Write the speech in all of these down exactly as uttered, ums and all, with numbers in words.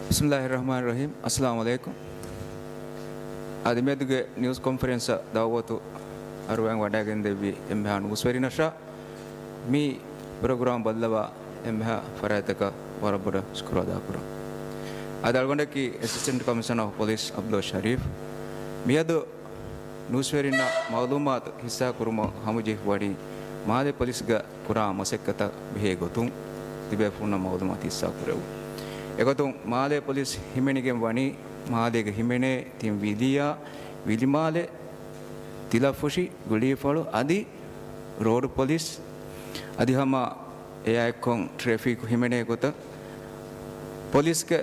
ބިސްމިއްލާހި ރަޙްމާނި ރަޙީމް. އައްސަލާމު ޢަލައިކުމް. އަދި މިއަދުގެ ނިއުސް ކޮންފަރެންސަށް ދަޢުވަތު އަރުވައިން ވަޑައިގެންދެއްވި އެންމެހާ ނޫސްވެރިންނަށާ، މި ޕްރޮގްރާމް ބައްލަވާ އެންމެހާ ފަރާތްތަކަށް ވަރަށް ބޮޑަށް ޝުކުރު އަދާކުރަން. އަދި އަޅުގަނޑަކީ އެސިސްޓެންޓް ކަމިޝަނަރ އޮފް ޕޮލިސް ޢަބްދުﷲ ޝަރީފް. މިއަދު ނޫސްވެރިންނަށް މަޢުލޫމާތު ހިއްސާކުރުމަށް ހަމަޖެހިފަވަނީ މާލޭ ޕޮލިސްގަ ކުރާ މަސައްކަތަށް ބެހޭ ގޮތުން ތިބޭފުޅުންނަށް މަޢުލޫމާތު ހިއްސާކުރެވުން. އެގޮތުން މާލޭ ޕޮލިސް ހިމެނިގެން ވަނީ މާލޭގަ ހިމެނޭ ތިން ވިލިޔާ، ވިލިމާލެ، ތިލަފުށި، ގުޅީފަޅު އަދި ރޯޑު ޕޮލިސް. އަދި ހަމަ އެއާއެއްކޮށް ޓްރެފިކް ހިމެނޭ ގޮތަށް ޕޮލިސްގެ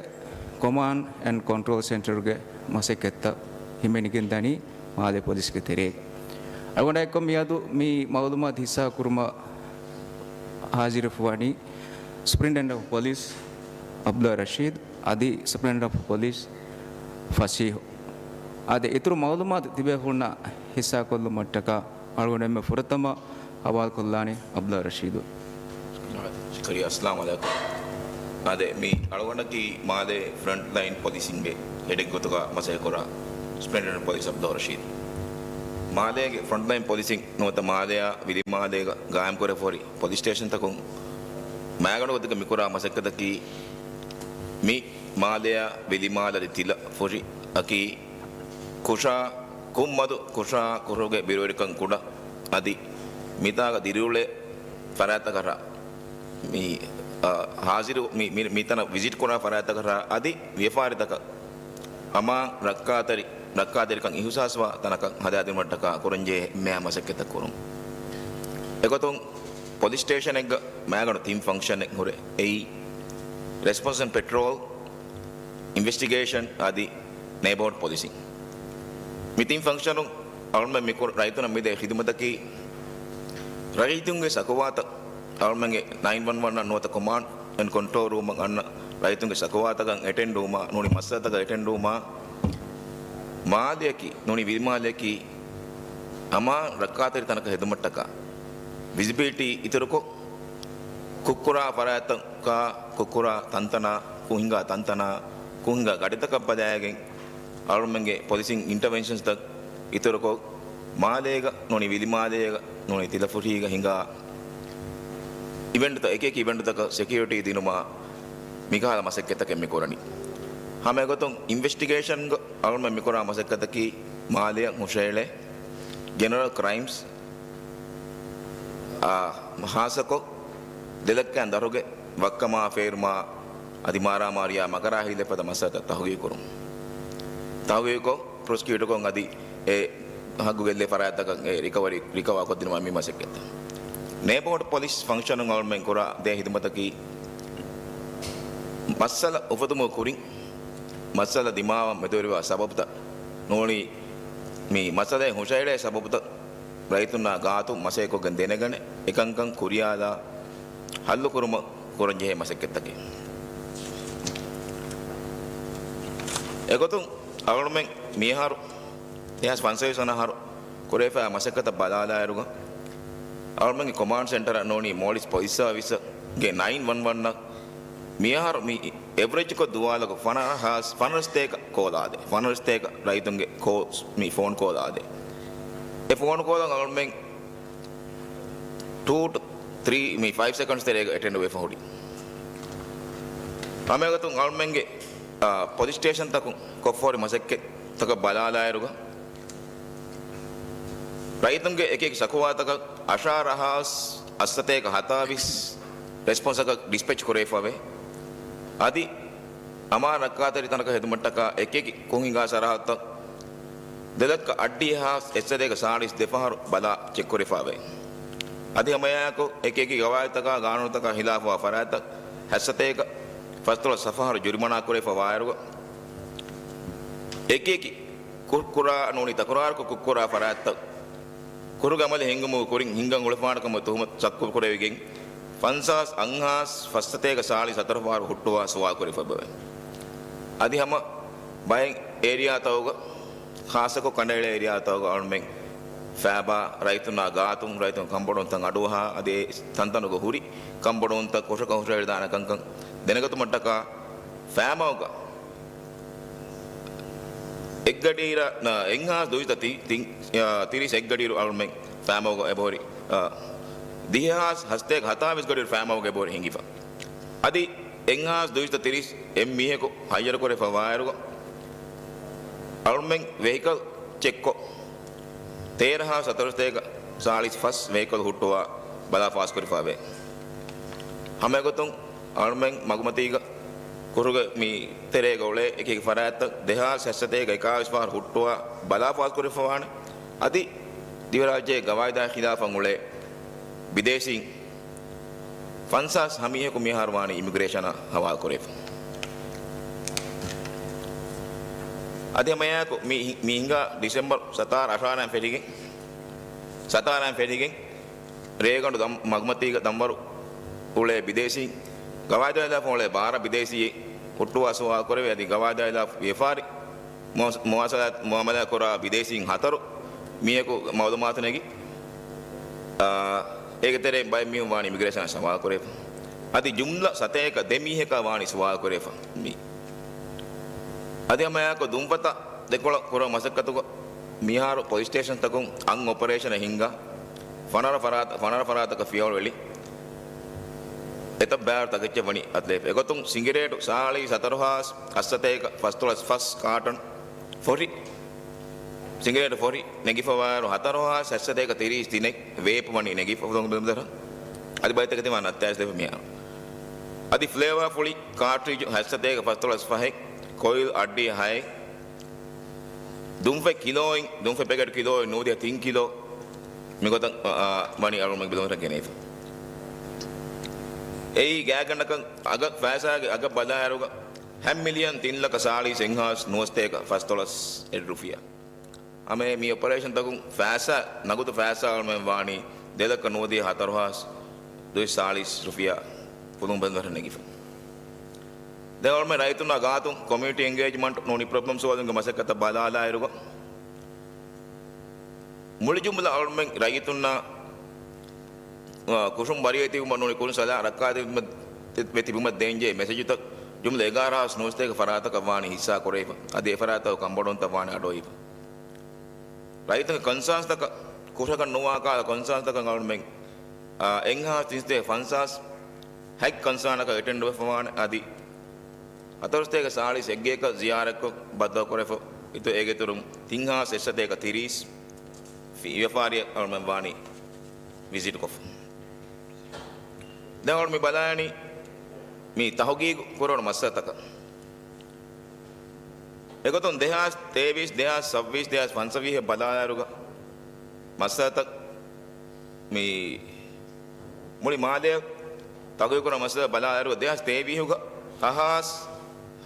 ކޮމާންޑް އެންޑް ކޮންޓްރޯލް ސެންޓަރުގެ މަސައްކަތްތައް ހިމެނިގެން ދަނީ މާލޭ ޕޮލިސްގެ ތެރޭގަ. އަޅުގަނޑާ އެއްކޮށް މިއަދު މި މަޢުލޫމާތު ހިއްސާކުރުމަށް ހާޒިރުވެފަވަނީ ސުޕްރިންޓެންޑެންޓް އޮފް ޕޮލިސް ޢަބްދުﷲ ރަޝީދު އަދި ސުޕްރިންޓެންޑެންޓް އޮފް ޕޮލިސް ފަސީހު. އާދެ، އިތުރު މަޢުލޫމާތު ތިބޭފުޅުންނަށް ހިއްސާކޮށްލުމަށްޓަކާ އަޅުގަނޑު އެންމެ ފުރަތަމަ ހަވާލުކޮށްލާނީ ޢަބްދުﷲ ރަޝީދު. ޝުކުރިއްޔާ. އައްސަލާމު ޢަލައިކުމް. އާދެ، މި އަޅުގަނޑަކީ މާލޭ ފްރަންޓްލައިން ޕޮލިސިންގެ ހެޑެއް ގޮތުގަ މަސައްކަތްކުރާ ސުޕްރިންޓެންޑެންޓް ޕޮލިސް ޢަބްދުﷲ ރަޝީދު. މާލޭގެ ފްރަންޓްލައިން ޕޮލިސިން ނުވަތަ މާލެއާ ވިލިމާލޭގަ ގާއިމްކުރެފަހުރި ޕޮލިސް ސްޓޭޝަންތަކުން މައިގަނޑު ގޮތުގަ މިކުރާ މަސައްކަތަކީ، މި މާލެއާ ވިލިމާލެ އަދި ތިލަފުށިއަކީ ކުށާ ކުށްމަދު، ކުށާ ކުށުގެ ބިރުވެރިކަން ކުޑަ، އަދި މިތާގަ ދިރިއުޅޭ ފަރާތްތަކަށާ، މި، އާ، ހާޒިރު، މި، މި، މިތަނަށް ވިޒިޓް ކުރާ ފަރާތްތަކަށާ އަދި ވިޔަފާރިތަކަށް އަމާން ރައްކާތެރި، ރައްކާތެރިކަން އިހުސާސްވާ ތަނަކަށް ހަދާދިނުމަށްޓަކާ ކުރަންޖެހޭ އެންމެހާ މަސައްކަތްތައް ކުރުން. އެގޮތުން ޕޮލިސް ސްޓޭޝަނެއްގަ މައިގަނޑު ތިން ފަންކްޝަނެއް ހުރޭ. އެއީ، ރެސްޕޮންސް އެންޑް ޕެޓްރޯލް، އިންވެސްޓިގޭޝަން އަދި ނޭބަހުޑް ޕޮލިސިން. މި ތިން ފަންކްޝަނުން އަޅުމެން މި ކުރ-، ރައްޔިތުންނަށް މިދޭ ޚިދުމަތަކީ، ރައްޔިތުންގެ ޝަކުވާތައް އަޅުމެންގެ ނައިން ވަން ވަން ނުވަތަ ކޮމާންޑް އެންޑް ކޮންޓްރޯލް ރޫމަށް އަންނަ ރައްޔިތުންގެ ޝަކުވާތަކަށް އެޓެންޑް ވުމާ، ނޫނީ މައްސަލަތަކަށް އެޓެންޑް ވުމާ، މާލެއަކީ، ނޫނީ ވިލިމާލެއަކީ، އަމާން ރައްކާތެރި ތަނަކަށް ހެދުމަށްޓަކާ، ވިޒިބިލިޓީ އިތުރުކޮށް، ކުށްކުރާ ފަރާތްތަކާ، ކުށްކުރާ ތަންތަނާ، ކުށް ހިނގާ ތަންތަނާ، ކުށް ހިނގާ ގަޑިތަކަށް ބަލާގެން، އަޅުމެންގެ ޕޮލިސިން އިންޓަވެންޝަންސްތައް އިތުރުކޮށް، މާލޭގަ ނޫނީ ވިލިމާލޭގަ ނޫނީ ތިލަފުށީގަ ހިނގާ އިވެންޓްތައް، އެކިއެކި އިވެންޓްތަކަށް ސެކިއުރިޓީ ދިނުމާ، މިކަހަލަ މަސައްކަތްތަކެއް މި ކުރަނީ. ހަމަ އެގޮތުން އިންވެސްޓިގޭޝަންގަ އަޅުމެން މިކުރާ މަސައްކަތަކީ މާލެއަށް ހުށައެޅޭ ޖެނެރަލް ކްރައިމްސް، އާ، ހާއްސަކޮށް ދެލައްކައިން ދަށުގެ ވައްކަމާ ފޭރުމާ އަދި މާރާމާރީއާ މަކަރާ ހީލަތް ފަދަ މައްސަލަތައް ތަހުގީގުކުރުން. ތަހުގީގުކޮށް، ޕްރޮސިކިއުޓްކޮށް އަދި އެ ހައްގު ގެއްލޭ ފަރާތްތަކަށް އެ ރިކަވަރީ، ރިކަވާ ކޮށްދިނުމަށް މި މަސައްކަތްތައް. ނޭބަހުޑް ޕޮލިސް ފަންކްޝަނުން އަޅުމެން ކުރާ ދޭ ހިދުމަތަކީ، މައްސަލަ އުފެދުމުގެ ކުރިން، މައްސަލަ ދިމާވަން މެދުވެރިވާ ސަބަބުތައް ނޫނީ، މި މައްސަލައެއް ހުށައެޅޭ ސަބަބުތައް ރައްޔިތުންނާ ގާތުން މަސައްކަތްކޮށްގެން ދެނެގަނެ، އެކަންކަން ކުރިޔާލާ ހައްލުކުރުމަށް ކުރަންޖެހޭ މަސައްކަތްތަކެއް. އެގޮތުން އަޅުމެން މިއަހަރު ދެހާސް ފަންސަވީސް ވަނަ އަހަރު ކުރެވިފައި މަސައްކަތަށް ބަލާލާއިރުގަ، އަޅުމެންގެ ކޮމާންޑް ސެންޓަރ ނޫނީ މޯލިސް ޕޮލިސް ސާވިސްގެ ނައިން ވަން ވަން އަށް މިއަހަރު މި އެވްރެޖްކޮށް ދުވާލަކު ފަނަރަ ހާސް، ފަނަރަ ސަތޭކަ ކޯލާދޭ. ފަނަރަ ސަތޭކަ ރައްޔިތުންގެ ކޯ-، މި ފޯން ކޯލާދޭ. އެ ފޯން ކޯލަށް އަޅުމެން ޓޫ ޓު ތްރީ މި ފައިވް ސެކަންޑްސް ތެރޭގަ އެޓެންޑް ވެފަ ހުރި. ހަމައެގޮތުން އަޅުމެންގެ، އާ، ޕޮލިސް ސްޓޭޝަންތަކުން ކޮށްފަ ހުރި މަސައްކަތްތަކަށް ބަލާލާއިރުގަ، ރައްޔިތުންގެ އެކި އެކި ޝަކުވާތަކަށް އަށާރަ ހާސް އަށްސަތޭކަ ހަތާވީސް ރެސްޕޮންސަކަށް ޑިސްޕެޗް ކުރެވިފަވޭ. އަދި އަމާން ރައްކާތެރި ތަނަކަށް ހެދުމަށްޓަކާ އެކި އެކި ކުށް ހިނގާ ސަރަހައްދުތައް ދެލައްކަ އަށްޑިހަ ހާސް އެއްސަތޭކަ ސާޅީސް ދެ ފަހަރު ބަލާ ޗެކް ކުރެވިފަވޭ. އަދި ހަމައެއާއެކު އެކި އެކި ގަވާއިދުތަކާ ގާނޫނުތަކާ ހިލާފުވާ ފަރާތްތައް ހަތްސަތޭކަ ފަސްދޮޅަސް ފަހަރު ޖުރިމަނާ ކުރެވިފަވާއިރުގަ، އެކި އެކި ކުށްކުރާ ނޫނީ ތަކުރާރުކޮށް ކުށްކުރާ ފަރާތްތައް ކުށުގެ އަމަލެއް ހިންގުމުގެ ކުރިން ހިންގަން އުޅެފާނެކަމަށް ތުހުމަތު ސައްކުކުރެވިގެން، ފަންސާސް އަށްހާސް ފަސްސަތޭކަ ސާޅީސް ހަތަރު ފަހަރު ހުއްޓުވާ ސުވާލު ކުރެވިފައެވެ. އަދި ހަމަ ބައެއް އޭރިއާތަކުގަ، ޚާއްޞަކޮށް ކަނޑައެޅޭ އޭރިއާތަކުގަ އަޅުމެން ފައިބާ ރައްޔިތުންނާ ގާތުން ރައްޔިތުން ކަންބޮޑުވުންތައް އަޑުއަހާ، އަދި ތަންތަނުގަ ހުރި ކަންބޮޑުވުންތައް ކުށަކަށް ހުށަހެޅިދާނެ ކަންކަން ދެނެގަތުމަށްޓަކާ ފައިމަގުގަ އެއްގަޑިއިރަށް، އ، އެއްހާސް ދުއިސަ ތި-، ތި-، އ، ތިރީސް އެއްގަޑިއިރު އަޅުމެން ފައިމަގުގަ އެބަހުރި، އ، ދިހަ ހާސް ހަސަތޭކަ ހަތާވީސް ގަޑިއިރު ފައިމަގުގަ އެބަހުރި ހިނގިފަ. އަދި އެއްހާސް ދުއިސަ ތިރީސް އެއް މީހަކު ހައްޔަރުކުރެފަ ވާއިރުގަ، އަޅުމެން ވެހިކަލް ޗެކްކޮށް، ތޭރަ ހާސް ހަތަރުސަތޭކަ ސާޅީސް ފަސް ވެހިކަލް ހުއްޓުވާ ބަލާ ފާސްކުރެފަ ވޭ. ހަމައެގޮތުން އަޅުމެން މަގުމަތީގަ ކުށުގެ މި ތެރޭގަ އުޅޭ އެކި ފަރާތްތައް ދެހާސް ހަސަތޭކަ އެކާވީސް ފަހަރު ހުއްޓުވާ ބަލާ ފާސްކުރެފަ ވާނެ. އަދި ދިވެހިރާއްޖޭގެ ގަވާއިދާ ޚިލާފަށް އުޅޭ ބިދޭސީން ފަންސާސް ހަ މީހަކު މިހާރު ވާނީ އިމިގްރޭޝަނަށް ހަވާލުކުރެވިފަ. އަދި ހަމައެއާއެކު މި، މި ހިނގާ ޑިސެމްބަރު ސަތާރަ އަށާރައިން ފެށިގެން، ސަތާރައިން ފެށިގެން ރޭގަނޑު ދަން-، މަގުމަތީގަ ދަންވަރު އުޅޭ ބިދޭސީން ގަވާއިދާ ހިލާފަށް އުޅޭ ބާރަ ބިދޭސީ ހުއްޓުވާ ސުވާލު ކުރެވޭ. އަދި ގަވާއިދާ ހިލާފަށް ވިޔަފާރި މުވާ-، މުވާސަލާތް މުއާމަލާ ކުރާ ބިދޭސީން ހަތަރު މީހަކު މައުލޫމާތު ނެގި، އާ، އޭގެ ތެރެއިން ބައެއް މީހުން ވާނީ އިމިގްރޭޝަނަށް ސަވާލު ކުރެވިފަ. އަދި ޖުމްލަ ސަތޭކަ ދެ މީހަކާ ވާނީ ސުވާލު ކުރެވިފަ މީ. އަދި ހަމައެއާއެކު ދުންފަތަށް ދެކޮޅަށް ކުރާ މަސައްކަތުގަ މިހާރު ޕޮލިސް ސްޓޭޝަންތަކުން އަން އޮޕަރޭޝަނެއް ހިންގާ، ފަނަރަ ފަރާތަ-، ފަނަރަ ފަރާތަކަށް ފިޔަވަޅު އެޅި، އެތައް ބައިވަރު ތަކެއްޗެއް ވަނީ އަތުލެވިފަ. އެގޮތުން ސިނގިރޭޓު ސާޅީސް ހަތަރު ހާސް ހަސަތޭކަ ފަސްދޮޅަސް ފަސް ކާޓަން ފޮށި، ސިނގިރޭޓު ފޮށި ނެގިފަވާއިރު، ހަތަރު ހާސް ހަސަތޭކަ ތިރީސް ތިނެއް ވޭޕް ވަނީ ނެގިފަ ފުލުން ބިލުންތަރަ. އަދި ބައިތަކެތި ވާން އައްތާސް ދެފަ މިހާރު. އަދި ފްލޭވާ ފުޅި ކާޓްރިޖު ހަސަތޭކަ ފަސްދޮޅަސް ފަހެއް، ކޮއިލް އައްޑިހަ ހައެއް، ދުންފަތް ކިލޯއިން، ދުންފަތް ޕެކެޓް ކިލޯއިން ނުވަދިހަ ތިން ކިލޯ، މިގޮތަށް، އާ، ވަނީ އަޅުގަނޑުމެން ބިލުންތަރަ ގެނެވިފަ. އެއީ ގާތްގަނޑަކަށް އަގަށް، ފައިސާގެ އަގަށް ބަލާއިރުގަ ހަތް މިލިއަން ތިން ލަކަ ސާޅީސް އެއްހާސް ނުވަސަތޭކަ ފަސްދޮޅަސް އެއް ރުފިޔާ. ހަމައެ މި އޮޕަރޭޝަންތަކުން ފައިސާ، ނަގުދު ފައިސާ އަޅުމެން ވާނީ ދެ ލަކަ ނުވަދިހަ ހަތަރު ހާސް ދުއިސައްތަ ސާޅީސް ރުފިޔާ ފުލުން ބަނދަރަށް ނެގިފަ. ދެން އަޅުމެން ރައްޔިތުންނާ ގާތުން ކޮމިއުނިޓީ އެންގޭޖްމަންޓް ނޫނީ ޕްރޮބްލަމް ސޯލްވިންގ މަސައްކަތަށް ބަލާލާއިރުގަ، މުޅި ޖުމްލަ އަޅުމެން ރައްޔިތުންނާ، އާ، ކުށުން ބަރީގަ ތިބުމަށް ނޫނީ ކުށުން ސަލާ ރައްކާތެރިވެ ތިބުމަށް ދޭންޖެހޭ މެސެޖުތައް ޖުމްލަ އެގާރަ ހާސް ނުވަސަތޭކަ ފަރާތަކަށް ވާނީ ހިއްސާ ކުރެވިފަ. އަދި އެފަރާތަކު ކަންބޮޑުވުންތައް ވާނީ އަޑުއިވިފަ. ރައްޔިތުންގެ ކޮންސާންސްތަކަށް، ކުށަކަށް ނުވާ ކަހަލަ ކޮންސާންސްތަކަށް އަޅުމެން، އާ، އެއްހާސް ތިންސަތޭކަ ފަންސާސް ހަތް ކޮންސާނަކަށް އެޓެންޑް ވެފަވާނެ. އަދި ހަތަރުސަތޭކަ ސާޅީސް އެއްގެއަކަށް ޒިޔާރަތްކޮށް ބައްދަލުކުރެފަ. އިތުރު އޭގެ އިތުރުން ތިން ހާސް އެއްސަތޭކަ ތިރީސް ވިޔަފާރިއެއް އަޅުމެން ވާނީ ވިޒިޓްކޮށްފަ. ދެން އަޅު މި ބަލާނީ މި ތަހުގީގު ކުރެވުނު މައްސަލަތަކަށް. އެގޮތުން ދެހާސް ތޭވީސް، ދެހާސް ސައްވީސް، ދެހާސް ފަންސަވީހަށް ބަލާލާއިރުގަ މައްސަލަތައް މި މުޅި މާލެ ތަހުގީގު ކުރާ މައްސަލަ ބަލާލާއިރުގަ ދެހާސް ތޭވީހުގަ ހަ ހާސް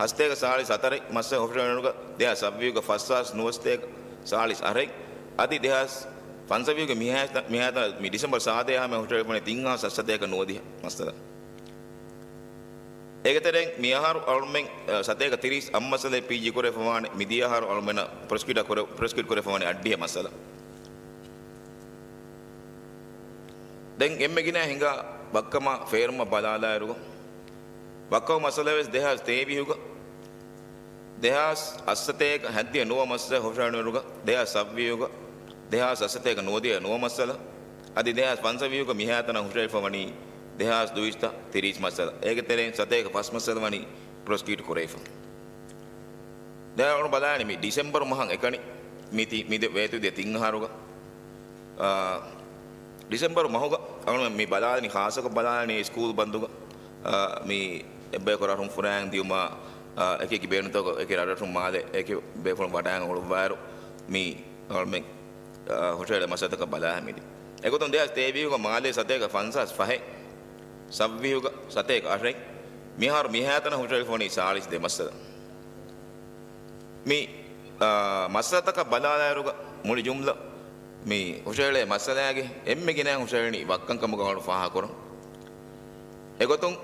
ހަސަތޭކަ ސާޅީސް ހަތަރެއް މައްސަލަ ހުށަހެޅުނުގަ ދެހާސް ސައްވީހުގަ ފަސް ހާސް ނުވަސަތޭކަ ސާޅީސް އަށެއް އަދި ދެހާސް ފަންސަވީހުގެ މިހާތަ-، މިހާތަނަށް މި ޑިސެމްބަރު ސާދަ ހަމަ ހުށަހެޅިފަވަނީ ތިން ހާސް ހަސަތޭކަ ނުވަދިހަ މައްސަލަ. އޭގެ ތެރެއިން މިއަހަރު އަޅުމެން، އަ، ސަތޭކަ ތިރީސް އަށް މައްސަލައެއް ޕީޖީ ކުރެފަވާނެ. މިދިޔަ އަހަރު އަޅުމެންނަށް ޕްރޮސިކިއުޓް ކުރެ-، ޕްރޮސިކިއުޓް ކުރެފަވާނެ އަށްޑިހަ މައްސަލަ. ދެން އެންމެ ގިނަ ހިނގާ ވައްކަމާ ފޭރުމަށް ބަލާލާއިރު، ވައްކަމު މައްސަލަ ވެސް ދެހާސް ތޭވީހުގަ ދެހާސް އަށްސަތޭކަ ހަތްދިހަ ނުވަ މައްސަލަ ހުށަހެޅުނުގަ، ދެހާސް ސައްވީހުގަ ދެހާސް އަށްސަތޭކަ ނުވަދިހަ ނުވަ މައްސަލަ، އަދި ދެހާސް ފަންސަވީހުގަ މިހާތަނަށް ހުށަހެޅިފަ ވަނީ ދެހާސް ދުއިސައްތަ ތިރީސް މައްސަލަ. އޭގެ ތެރެއިން ސަތޭކަ ފަސް މައްސަލަ ވަނީ ޕްރޮސިކިއުޓް ކުރެވިފަ. ދެން އަޅު ބަލާނީ މި ޑިސެމްބަރު މަހަށް އެކަނި މި ތި-، މި ދެ-، ވޭތުދިޔަ ތިން އަހަރުގަ، އާ، ޑިސެމްބަރު މަހުގަ އަޅު މި ބަލާލަނީ، ޚާއްޞަކޮށް ބަލާލަނީ ސްކޫލް ބަންދުގަ، އާ، މި އެއްބަޔަކު ރަށުން ފުރާން ދިޔުމާ، އާ، އެކި އެކި ބޭނުންތަކަށް އެކި ރަށްރަށުން މާލެ އެކި ބޭފުޅުން ވަޑާން އުޅުއްވާއިރު މި އަޅުމެން، އާ، ހުށަހެޅޭ މައްސަލަތަކަށް ބަލާހަމިދި. އެގޮތުން ދެހާސް ތޭވީހުގަ މާލޭ ސަތޭކަ ފަންސާސް ފަހެއް، ސައްވީހުގަ ސަތޭކަ އަށެއް، މިހާރު މިހާތަނަށް ހުށަހެޅިފަވަނީ ސާޅީސް ދެ މައްސަލަ. މި، އާ، މައްސަލަތަކަށް ބަލާލާއިރުގަ މުޅި ޖުމްލަ މި ހުށަހެޅޭ މައްސަލާގެ އެންމެ ގިނައިން ހުށަހެޅެނީ ވައްކަން ކަމުގަ އަޅު ފާހަގަކުރަން. އެގޮތުން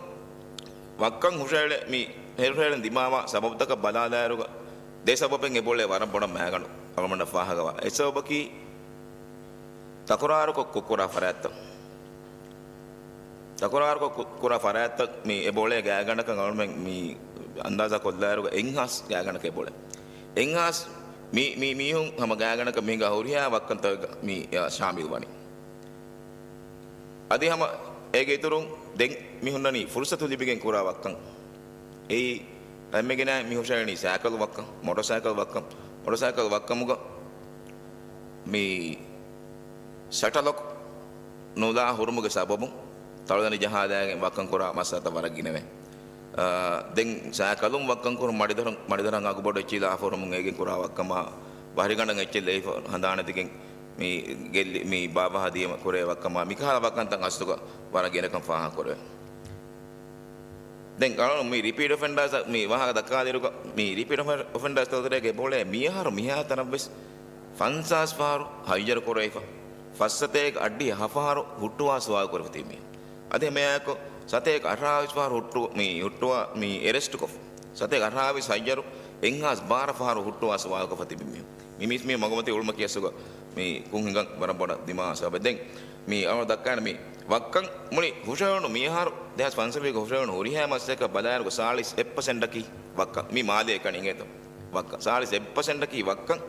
ވައްކަން ހުށަހެޅޭ މި ހުށަހެޅެން ދިމާވާ ސަބަބުތަކަށް ބަލާލާއިރުގަ ދެ ސަބަބެއް އެބައުޅޭ ވަރަށް ބޮޑަށް މައިގަނޑު އަޅުގަނޑަށް ފާހަގަވާ. އެއް ސަބަބަކީ ތަކުރާރުކޮށް ކުށްކުރާ ފަރާތްތައް. ތަކުރާރުކޮށް ކު-، ކުރާ ފަރާތްތައް މި އެބައުޅޭ ގާތްގަނޑަކަށް އަޅުމެން މި އަންދާޒާ ކޮށްލާއިރުގަ އެއްހާސް ގާތްގަނޑަކަށް އެބައުޅޭ. އެއްހާސް މި، މި، މީހުން ހަމަ ގާތްގަނޑަކަށް މި ހިނގާ ހުރިހާ ވައްކަންތަކަށް މި، އާ، ޝާމިލް ވަނީ. އަދި ހަމަ އޭގެ އިތުރުން ދެން މި ހުންނަނީ ފުރުސަތު ލިބިގެން ކުރާ ވައްކަން. އެއީ އެންމެ ގިނައިން މި ހުށަހެޅުނީ ސައިކަލް ވައްކަން، މޮޓޯސައިކަލް ވައްކަން، މޮޓޯސައިކަލް ވައްކަމުގަ މި ޝަޓަލޮކް ނުލާ ހުރުމުގެ ސަބަބުން ތަޅުދަނޑި ޖަހާލައިގެން ވައްކަން ކުރާ މައްސަލަތައް ވަރަށް ގިނަވޭ. އާ، ދެން ސައިކަލުން ވައްކަން ކުރުން މަޑިދަރަން، މަޑިދަރަން އަގުބޮޑު އެއްޗިހި ލާފަ ހުރުމުން އޭގެން ކުރާ ވައްކަމާ، ބަހަރިގަނޑަށް އެއްޗެއް ލެވިފަ ހަނދާނެދިގެން މި ގެއްލި، މި ބާވަހަ ދިޔަ ކުރޭ ވައްކަމާ، މިކަހަލަ ވައްކަންތައް އަސްލުގަ ވަރަށް ގިނަކަން ފާހަގަކުރެވޭ. ދެން އަޅުން މި ރިޕީޓް އޮފެންޑާސް މި ވާހަކަ ދައްކާލިއިރުގަ، މި ރިޕީޓް އޮފެންޑާސް ތައް ތެރޭގެ ބޮޅޭ މިއަހަރު މިހާތަނަށްވެސް ފަންސާސް ފަހަރު ހައްޔަރު ކުރެވިފަ، ފައްސަތޭކަ އަށްޑިހަ ހަ ފަހަރު ހުއްޓުވާ ސުވާލު ކުރެފަ ތިބި މީހުން. އަދި ހަމައެއާއެކު ސަތޭކަ އަށާވީސް ފަހަރު ހުއްޓު، މި ހުއްޓުވާ، މި އެރެސްޓް ކޮށް، ސަތޭކަ އަށާވީސް ހައްޔަރު އެއްހާސް ބާރަ ފަހަރު ހުއްޓުވާ ސުވާލު ކޮށްފަ ތިބި މީހުން. މި މީސް މީ މަގުމަތި އުޅުމަކީ އަސްލުގަ މި ކުން ހިނގަން ވަރަށް ބޮޑަށް ދިމާ ސަބަބެއް. ދެން މި އަޅު ދައްކާނެ މި ވައްކަން މުޅި ހުށަހެޅުނު މިއަހަރު ދެހާސް ފަންސަވީހަކަ ހުށަހެޅުނު ހުރިހާ މައްސަލަކަށް ބަލާއިރުގަ ސާޅީސް އެއް ޕަސެންޓަކީ ވައްކަން. މި މާލޭ ކަނި އިނގޭތޯ ވައްކަން. ސާޅީސް އެއް ޕަސެންޓަކީ ވައްކަން.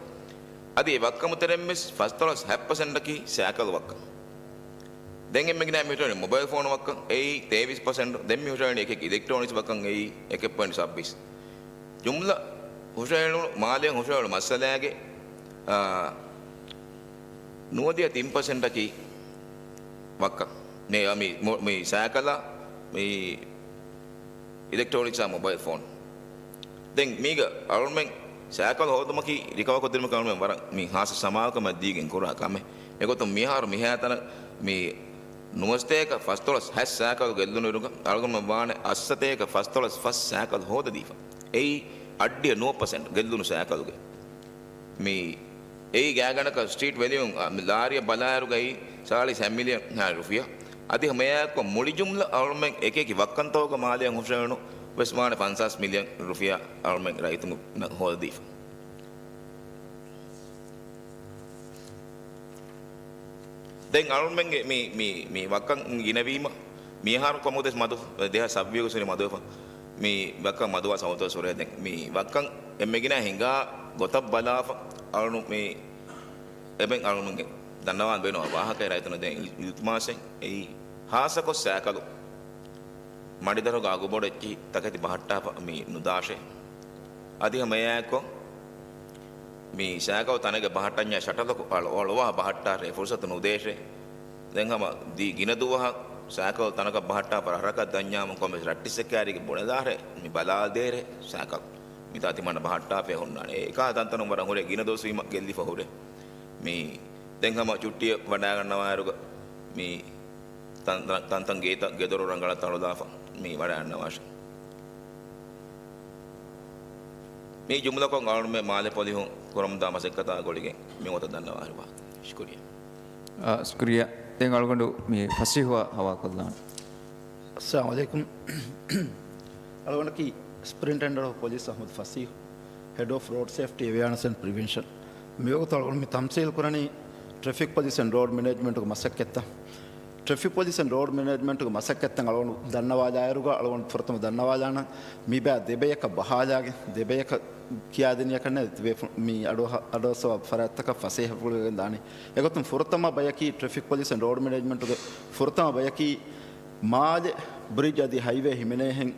އަދި އެ ވައްކަމު ތެރެއިން ވެސް ފަސްދޮޅަސް ހަ ޕަސެންޓަކީ ސައިކަލް ވައްކަން. ދެން އެންމެ ގިނަ މި ހުށަހެޅުނީ މޮބައިލް ފޯނު ވައްކަން އެއީ ތޭވީސް ޕަސެންޓް. ދެން މި ހުށަހެޅުނީ އެކެއް އިލެކްޓްރޯނިކްސް ވައްކަން އެއީ އެކެއް ޕޮއިންޓް ސައްބީސް. ޖުމްލަ ހުށަހެޅުނު، މާލޭ ހުށަހެޅު މައްސަލާގެ، އާ، ނުވަދިހަ ތިން ޕަސެންޓަކީ ވައްކަން. މި، މި، މި ސައިކަލާ، މި އިލެކްޓްރޯނިކްސްއާ މޮބައިލް ފޯން. ދެން މީގަ އަޅުމެން ސައިކަލް ހޯދުމަކީ ރިކަވަރ ކޮށްދިނުމަކީ އަޅުމެން ވަރަށް މި ހާއްސަ ސަމާލުކަމެއް ދީގެން ކުރާ ކަމެއް. އެގޮތުން މިހާރު މިހާތަނަށް މި ނުވަސަތޭކަ ފަސްދޮޅަސް ހަ ސައިކަލް ގެއްލުނު އިރުގަ އަޅުގަނޑުމެން ވާނެ އަށްސަތޭކަ ފަސްދޮޅަސް ފަސް ސައިކަލް ހޯދަދީފަ. އެއީ އަށްޑިހަ ނުވަ ޕަސެންޓް ގެއްލުނު ސައިކަލްގެ. މި އެއީ ގާތްގަނޑަކަށް ސްޓްރީޓް ވެލިއުން، އަ، މި ލާރިއަށް ބަލާއިރުގައި ސާޅީސް ހަ މިލިއަން ހާ ރުފިޔާ. އަދި ހަމައެއާއެކު މުޅި ޖުމްލަ އަޅުމެން އެކިއެކި ވައްކަންތަކުގަ މާލެއަށް ހުށަހެޅުނު ވެސް ވާނެ ފަންސާސް މިލިއަން ރުފިޔާ އަޅުމެން ރައްޔިތުންނަށް ހޯދަދީފަ. ދެން އަޅުމެންގެ މި، މި، މި ވައްކަން ގިނަވީމަ، މިހާރު ކޮމުދެސް މަދު، ދެހާސް ސައްވީހުގެ ސުރި މަދުވެފަ. މި ވައްކަން މަދުވާ ސަމަތޯ ސުރޭ ދެން. މި ވައްކަން އެންމެ ގިނަ ހިނގާ ގޮތަށް ބަލާފަ، އަޅުނު މި އެބެން އަޅުނުގެ ދަންނަވާން ބޭނުން ވާހަކައެއް ރައްޔިތުން ދޭން އިލް-، އިލްތިމާސެއް. އެއީ ހާއްސަކޮށް ސައިކަލު މަޑިދަރުގަ އަގުބޮޑު އެއްޗިހި ތަކެތި ބަހައްޓާފަ މި ނުދާށޭ. އަދި ހަމައެއާއެކު މި ސައިކަލު ތަނެއްގަ ބަހައްޓަންޏާ ޝަޓަލަކު އަޅު-، އަޅުވާ ބަހައްޓާށޭ ފުރުސަތު ނުދޭށޭ. ދެން ހަމަ ދީ ގިނަ ދުވަހަށް ސައިކަލު ތަނަކަށް ބަހައްޓާފަ ރަށްރަކަށް ދަންޏާމުން ކޮންމެސް ރައްޓިއްސެއް ކާރީގެ ބުނެލާށޭ މި ބަލާލަދޭށޭ ސައިކަލު. މިތާ ތިމަންނަ ބަހައްޓާފައި ހުންނާނެ. އެކާ ތަންތަނުން ވަރަށް ހުރޭ ގިނަ ދުވަސް ވީމަ ގެއްލިފަ ހުރޭ. މި ދެން ހަމަ ޗުއްޓީއަށް ވަޑާގަންނަވާއިރުގަ މި ތަން-، ތަން-، ތަންތަން ގޭތައް ގެދޮރު ރަނގަޅަށް ތަޅުލާފަ މި ވަޑާންނަވާށޭ. މި ޖުމްލަކޮށް އަޅުމެން މާލެ ޕޮލިހުން ކުރަމުންދާ މަސައްކަތާ ގުޅިގެން މި ވަތަ ދަންނަވާހިރުވާ. ޝުކުރިއްޔާ. އާ، ޝުކުރިއްޔާ. ދެން އަޅުގަނޑު މި ފަސީހުއާ ހަވާކޮށްލާން. އައްސަލާމު ޢަލައިކުމް. އަޅުގަނޑަކީ ސްޕްރިންޓެންޑެންޓް އޮފް ޕޮލިސް އަޙްމަދު ފަސީހު، ހެޑް އޮފް ރޯޑް ސޭފްޓީ އެވެއާނަސް އެންޑް ޕްރިވެންޝަން. މިވަގުތު އަޅުގަނޑު މި ތަމްސީލް ކުރަނީ ޓްރެފިކް ޕޮލިސް އެންޑް ރޯޑް މެނޭޖްމަންޓުގެ މަސައްކަތްތައް. ޓްރެފިކް ޕޮލިސް އެންޑް ރޯޑް މެނޭޖްމަންޓުގެ މަސައްކަތްތައް އަޅުގަނޑު ދަންނަވާލާއިރުގަ އަޅުގަނޑު ފުރަތަމަ ދަންނަވާލާނަން މި ބަޔަށް ދެ ބަޔަކަށް ބަހާލާގެން ދެ ބަޔަކަށް ކިޔާދިނިއަކަށް ނެތް މި އަޑު-، އަޑުއައްސަވާ ފަރާތްތަކަށް ފަސޭހަ ކުރެވިގެން ދާނީ. އެގޮތުން ފުރަތަމަ ބަޔަކީ ޓްރެފިކް ޕޮލިސް އެންޑް ރޯޑް މެނޭޖްމަންޓުގެ ފުރަތަމަ ބަޔަކީ މާލެ ބްރިޖް އަދި ހައިވޭ ހިމެނޭހެން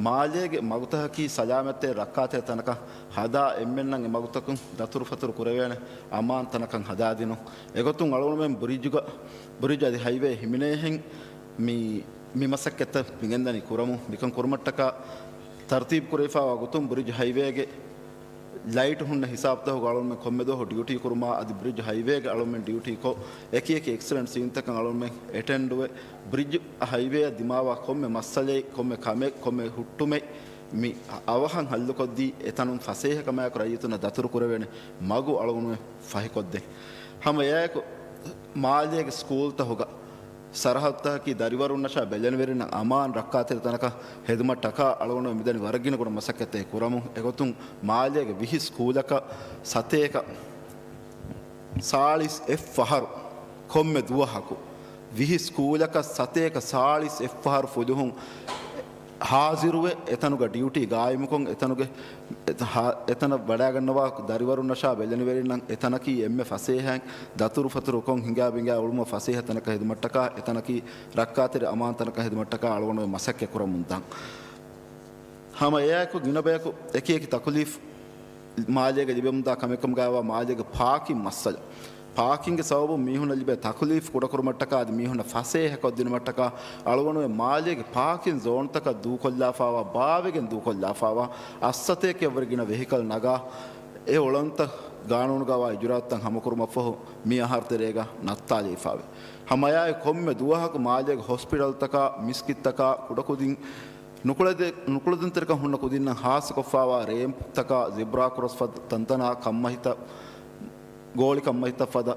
މާލޭގެ މަގުތަކަކީ ސަލާމަތްތެރި ރައްކާތެރި ތަނަކަށް ހަދާ އެންމެންނަށް އެ މަގުތަކުން ދަތުރުފަތުރު ކުރެވޭނެ އަމާން ތަނަކަށް ހަދާދިނުން. އެގޮތުން އަޅުގަނޑުމެން ބްރިޖުގަ-، ބްރިޖް އަދި ހައިވޭ ހިމެނޭހެން މި، މި މަސައްކަތްތައް މިގެންދަނީ ކުރަމުން. މިކަން ކުރުމަށްޓަކާ ތަރުތީބު ކުރެވިފައިވާ ގޮތުން ބްރިޖް ހައިވޭގެ ލައިޓް ހުންނަ ހިސާބުތަކުގަ އަޅުގަނޑުމެން ކޮންމެ ދުވަހު ޑިއުޓީ ކުރުމާ އަދި ބްރިޖް ހައިވޭގެ އަޅުގަނޑުމެން ޑިއުޓީކޮށް އެކި އެކި އެކްސިޑެންޓް ސީންތަކަށް އަޅުގަނޑުމެން އެޓެންޑުވެ، ބްރިޖް ހައިވޭއަށް ދިމާވާ ކޮންމެ މައްސަލައެއް، ކޮންމެ ކަމެއް، ކޮންމެ ހުއްޓުމެއް މި އަވަހަށް ހައްލުކޮށްދީ، އެތަނުން ފަސޭހަކަމާއެކު ރައްޔިތުންނަށް ދަތުރު ކުރެވޭނެ މަގު އަޅުގަނޑުމެން ފަހިކޮށްދޭން. ހަމަ އެއާއެކު މާލޭގެ ސްކޫލްތަކުގަ ސަރަހައްދުތަކަކީ ދަރިވަރުންނަށާ ބެލެނިވެރިންނަށް އަމާން ރައްކާތެރި ތަނަކަށް ހެދުމަށްޓަކާ އަޅުގަނޑު މިދަނީ ވަރަށް ގިނަ ގުނަ މަސައްކަތެއް ކުރަމުން. އެގޮތުން މާލޭގެ ވިހި ސްކޫލަކަށް ސަތޭކަ ސާޅީސް އެއް ފަހަރު ކޮންމެ ދުވަހަކު ވިހި ސްކޫލަކަށް ސަތޭކަ ސާޅީސް އެއް ފަހަރު ފުލުހުން ހާޒިރުވެ، އެތަނުގަ ޑިއުޓީ ގާއިމުކޮށް، އެތަނުގެ އެތަ-، ހާ-، އެތަނަށް ވަޑައިގަންނަވާ ދަރިވަރުންނަށާ ބެލެނިވެރިންނަށް އެތަނަކީ އެންމެ ފަސޭހައިން ދަތުރުފަތުރުކޮށް ހިނގާބިނގާ އުޅުމަށް ފަސޭހަ ތަނަކަށް ހެދުމަށްޓަކާ، އެތަނަކީ ރައްކާތެރި އަމާން ތަނަކަށް ހެދުމަށްޓަކާ އަޅުގަނޑުމެން މަސައްކަތް ކުރަމުން ދާން. ހަމަ އެއާއެކު ގިނަ ބަޔަކު އެކި އެކި ތަކުލީފް މާލޭގަ ލިބެމުންދާ ކަމެއްކަމުގައިވާ މާލޭގެ ޕާކިން މައްސަލަ. ޕާކިންގެ ސަބަބުން މީހުންނަށް ލިބޭ ތަކުލީފް ކުޑަކުރުމަށްޓަކާ އަދި މީހުންނަށް ފަސޭހަކޮށްދިނުމަށްޓަކާ އަޅުގަނޑުމެން މާލޭގެ ޕާކިން ޒޯންތަކަށް ދޫކޮށްލާފާވާ، ބާވެގެން ދޫކޮށްލާފާވާ އަށްސަތޭކައަށްވުރެ ގިނަ ވެހިކަލް ނަގާ، އެ އުޅަނދުތައް ގާނޫނުގައިވާ އިޖުރާއަތުތައް ހަމަކުރުމަށްފަހު މި އަހަރު ތެރޭގަ ނައްތާލައިފާވޭ. ހަމައެއާއެކު ކޮންމެ ދުވަހަކު މާލޭގެ ހޮސްޕިޓަލްތަކާ، މިސްކިތްތަކާ، ކުޑަކުދިން ނުކުޅެދެ-، ނުކުޅެދުންތެރިކަން ހުންނަ ކުދިންނަށް ހާއްސަކޮށްފާވާ ރޭމްޕްތަކާ، ޒިބްރާ ކްރޮސް ފަދަ ތަންތަނާ ކަންމަހިތައް، ގޯޅި ކަންމަހިތައް ފަދަ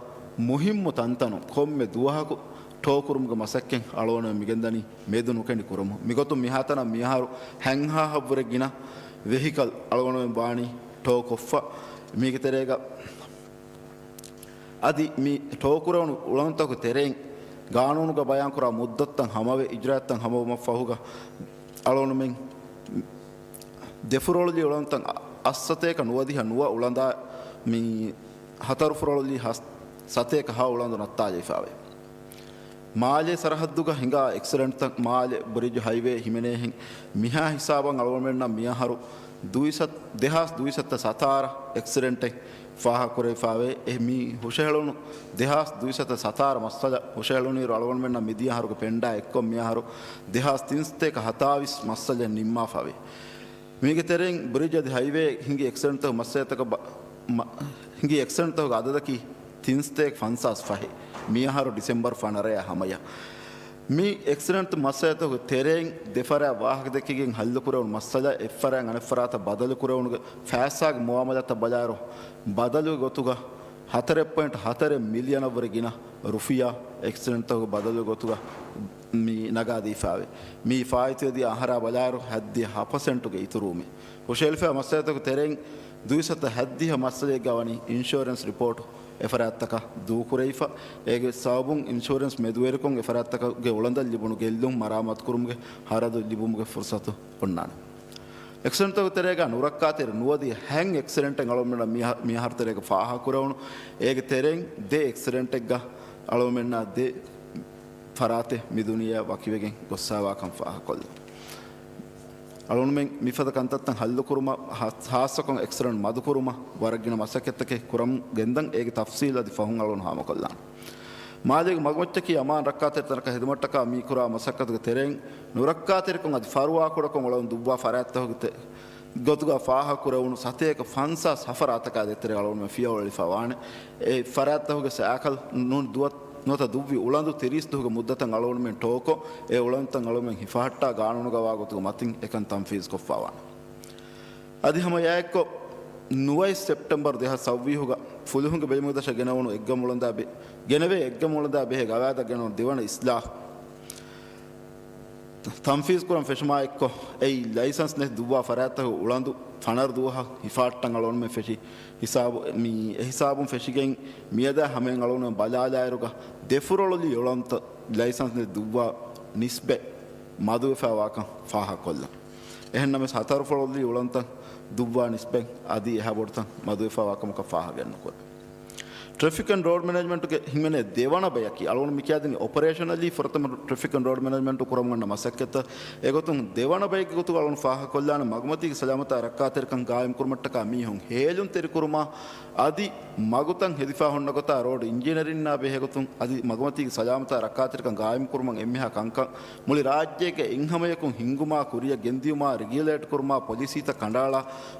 މުހިއްމު ތަންތަނުން ކޮންމެ ދުވަހަކު ޓޯ ކުރުމުގެ މަސައްކަތް އަޅުގަނޑުމެން މިގެންދަނީ މެދު ނުކެނޑި ކުރަމުން. މިގޮތުން މިހާތަނަށް މިއަހަރު ހަތްހާހަށްވުރެ ގިނަ ވެހިކަލް އަޅުގަނޑުމެން ވާނީ ޓޯ ކޮށްފަ. މީގެ ތެރޭގަ އަދި މި ޓޯ ކުރެވުނު އުޅަނދުތަކުގެ ތެރެއިން ގާނޫނުގަ ބަޔާންކުރާ މުއްދަތުތައް ހަމަވެ، އިޖްރާއަތްތައް ހަމަވުމަށްފަހުގަ އަޅުގަނޑުމެން ދެފުރޮޅުލީ އުޅަނދުތައް އަށްސަތޭކަ ނުވަދިހަ ނުވަ އުޅަނދާ މި ހަތަރު ފުރޮޅުލީ ހަ-، ސަތޭކަ ހަ އުޅަނދު ނައްތާލައިފާވޭ. މާލޭ ސަރަހައްދުގަ ހިނގާ އެކްސިޑެންޓްތައް މާލެ ބްރިޖް ހައިވޭ ހިމެނޭހެން މިހާ ހިސާބަށް އަޅުގަނޑުމެންނަށް މިއަހަރު ދުއިސަ-، ދެހާސް ދުއިސައްތަ ސަތާރަ އެކްސިޑެންޓެއް ފާހަގަކުރެވިފާވޭ. އެ މި ހުށަހެޅުނު ދެހާސް ދުއިސައްތަ ސަތާރަ މައްސަލަ ހުށަހެޅުނީރު އަޅުގަނޑުމެންނަށް މިދިޔަ އަހަރުގެ ޕެންޑާ އެއްކޮށް މިއަހަރު ދެހާސް ތިންސަތޭކަ ހަތާވީސް މައްސަލައެއް ނިންމާފާވޭ. މީގެ ތެރެއިން ބްރިޖް އަދި ހައިވޭ ހިނގި އެކްސިޑެންޓްތަކުގެ މައްސަލަތަކަށް ބަ-، މަ-، ހިނގި އެކްސިޑެންޓްތަކުގެ އަދަދަކީ ތިންސަތޭކަ ފަންސާސް ފަހެއް. މިއަހަރު ޑިސެމްބަރު ފަނަރަޔާ ހަމަޔަށް މި އެކްސިޑެންޓް މައްސަލަތަކުގެ ތެރެއިން ދެފަރާތް ވާހަކަދެއްކިގެން ހައްލުކުރެވުނު މައްސަލަ، އެއްފަރާތް އަނެއްފަރާތަށް ބަދަލުކުރެވުނުގެ ފައިސާގެ މުއާމަލާތައް ބަލާއިރު، ބަދަލުގެ ގޮތުގަ ހަތަރެއް ޕޮއިންޓް ހަތަރެއް މިލިއަނަށްވުރެ ގިނަ ރުފިޔާ އެކްސިޑެންޓްތަކުގެ ބަދަލުގެ ގޮތުގަ މި ނަގާދީފާވޭ. މި ފާއިތުވެދިޔަ އަހަރާ ބަލާއިރު ހަތްދިހަ ހަ ޕަސެންޓުގެ އިތުރުވުމެއް. ހުށަހެޅިފައި މައްސަލަތަކުގެ ތެރެއިން ދުއިސައްތަ ހަތްދިހަ މައްސަލައެއްގަ ވަނީ އިންޝުއަރެންސް ރިޕޯޓް އެފަރާތްތަކަށް ދޫކުރެވިފަ. އޭގެ ސަބަބުން އިންޝުއަރެންސް މެދުވެރިކޮށް އެފަރާތްތަކުގެ އުޅަނދަށް ލިބުނު ގެއްލުން މަރާމާތުކުރުމުގެ ހަރަދު ލިބުމުގެ ފުރުސަތު އޮންނާނެ. އެކްސިޑެންޓްތަކުގެ ތެރޭގަ ނުރައްކާތެރި ނުވަދިހަ ހަތް އެކްސިޑެންޓެއް އަޅުގަނޑުމެންނަށް މިހަ-، މިއަހަރު ތެރޭގަ ފާހަގަކުރެވުނު. އޭގެ ތެރެއިން ދެ އެކްސިޑެންޓެއްގަ އަޅުގަނޑުމެންނާ ދެ ފަރާތެއް މި ދުނިޔެއަށް ވަކިވެގެން ގޮއްސަވާކަން ފާހަގަކޮށްލަން. އަޅުގަނޑުމެން މިފަދަ ކަންތައްތައް ހައްލުކުރުމަށް، ހާ-، ހާއްސަކޮށް އެކްސިޑެންޓް މަދުކުރުމަށް ވަރަށް ގިނަ މަސައްކަތްތަކެއް ކުރަމުން ގެންދަން. އޭގެ ތަފްސީލް އަދި ފަހުން އަޅުގަނޑު ހާމަކޮށްލާނަން. މާލޭގެ މަގުމައްޗަކީ އަމާން ރައްކާތެރި ތަނަކަށް ހެދުމަށްޓަކާ މި ކުރާ މަސައްކަތުގެ ތެރެއިން ނުރައްކާތެރިކޮށް އަދި ފަރުވާކުޑަކޮށް އުޅަނދު ދުއްވާ ފަރާތްތަކުގެ ތެ-، ގޮތުގަ ފާހަގަކުރެވުނު ސަތޭކަ ފަންސާސް ހަ ފަރާތަކާ ދޭތެރޭ އަޅުގަނޑުމެން ފިޔަވަޅު އެޅިފަ ވާނެ. އެ ފަރާތްތަކުގެ ސައިކަލް ނޫން ދުވަ-، ނުވަތަ ދުއްވި އުޅަނދު ތިރީސް ދުވަހުގެ މުއްދަތަށް އަޅުގަނޑުމެން ޓޯކޮށް، އެ އުޅަނދުތައް އަޅުގަނޑުމެން ހިފަހައްޓާ ގާނޫނުގަވާ ގޮތުގެ މަތިން އެކަން ތަންފީޒްކޮށްފަ ވާނެ. އަދި ހަމަ އެއާއެއްކޮށް ނުވައެއް ސެޕްޓެމްބަރު ދެހާސް ސައްވީހުގަ ފުލުހުންގެ ބެލުމުގެ ދަށަށް ގެނަވުނު އެއްގަމު އުޅަނދާ ބެ-، ގެނެވޭ އެއްގަމު އުޅަނދާ ބެހޭ ގަވާއިދަށް ގެނަވުނު ދެވަނަ އިސްލާހު ތަންފީޒްކުރަން ފެށުމާއެއްކޮށް، އެއީ ލައިސަންސް ނެތް ދުއްވާ ފަރާތްތަކުގެ އުޅަނދު ފަނަރަ ދުވަހަށް ހިފަހައްޓަން އަޅުގަނޑުމެން ފެށި ހިސާބު، މި އެހިސާބުން ފެށިގެން މިއަދާ ހަމައިން އަޅުގަނޑުމެން ބަލާލާއިރުގަ ދެފުރޮޅުލީ އުޅަނދުތައް ލައިސަންސް ނެތް ދުއްވާ ނިސްބަތް މަދުވެފައި ވާކަން ފާހަގަކޮށްލަން. އެހެންނަމަވެސް ހަތަރު ފުރޮޅުލީ އުޅަނދުތައް ދުއްވާ ނިސްބަތް އަދި އެހާ ބޮޑުތައް މަދުވެފައި ވާކަމަކަށް ފާހަގައެއް ނުކުރޭ. ޓްރެފިކް އެންޑް ރޯޑް މެނޭޖްމަންޓުގެ ހިމެނޭ ދެވަނަ ބަޔަކީ، އަޅުގަނޑު މި ކިޔާދިނީ އޮޕަރޭޝަނަލީ ފުރަތަމަ ޓްރެފިކް އެންޑް ރޯޑް މެނޭޖްމަންޓު ކުރަމުން ގަންނަ މަސައްކަތްތައް. އެގޮތުން ދެވަނަ ބައެއްގެ ގޮތުގަ އަޅުގަނޑު ފާހަގަކޮށްލާނެ މަގުމަތީގެ ސަލާމަތާ ރައްކާތެރިކަން ގާއިމްކުރުމަށްޓަކާ މީހުން ހޭލުންތެރިކުރުމާ އަދި މަގުތައް ހެދިފާ ހުންނަ ގޮތާ ރޯޑް އިންޖިނިއަރިންނާ ބެހޭގޮތުން އަދި މަގުމަތީގެ ސަލާމަތާ ރައްކާތެރިކަން ގާއިމްކުރުމަށް އެންމެހާ ކަންކަން މުޅި ރާއްޖޭގެ އެއްހަމަޔަކުން ހިންގުމާ، ކުރިއަށް ގެންދިޔުމާ، ރެގިއުލޭޓްކުރުމާ، ޕޮލިސީތައް ކަނޑައަޅާ،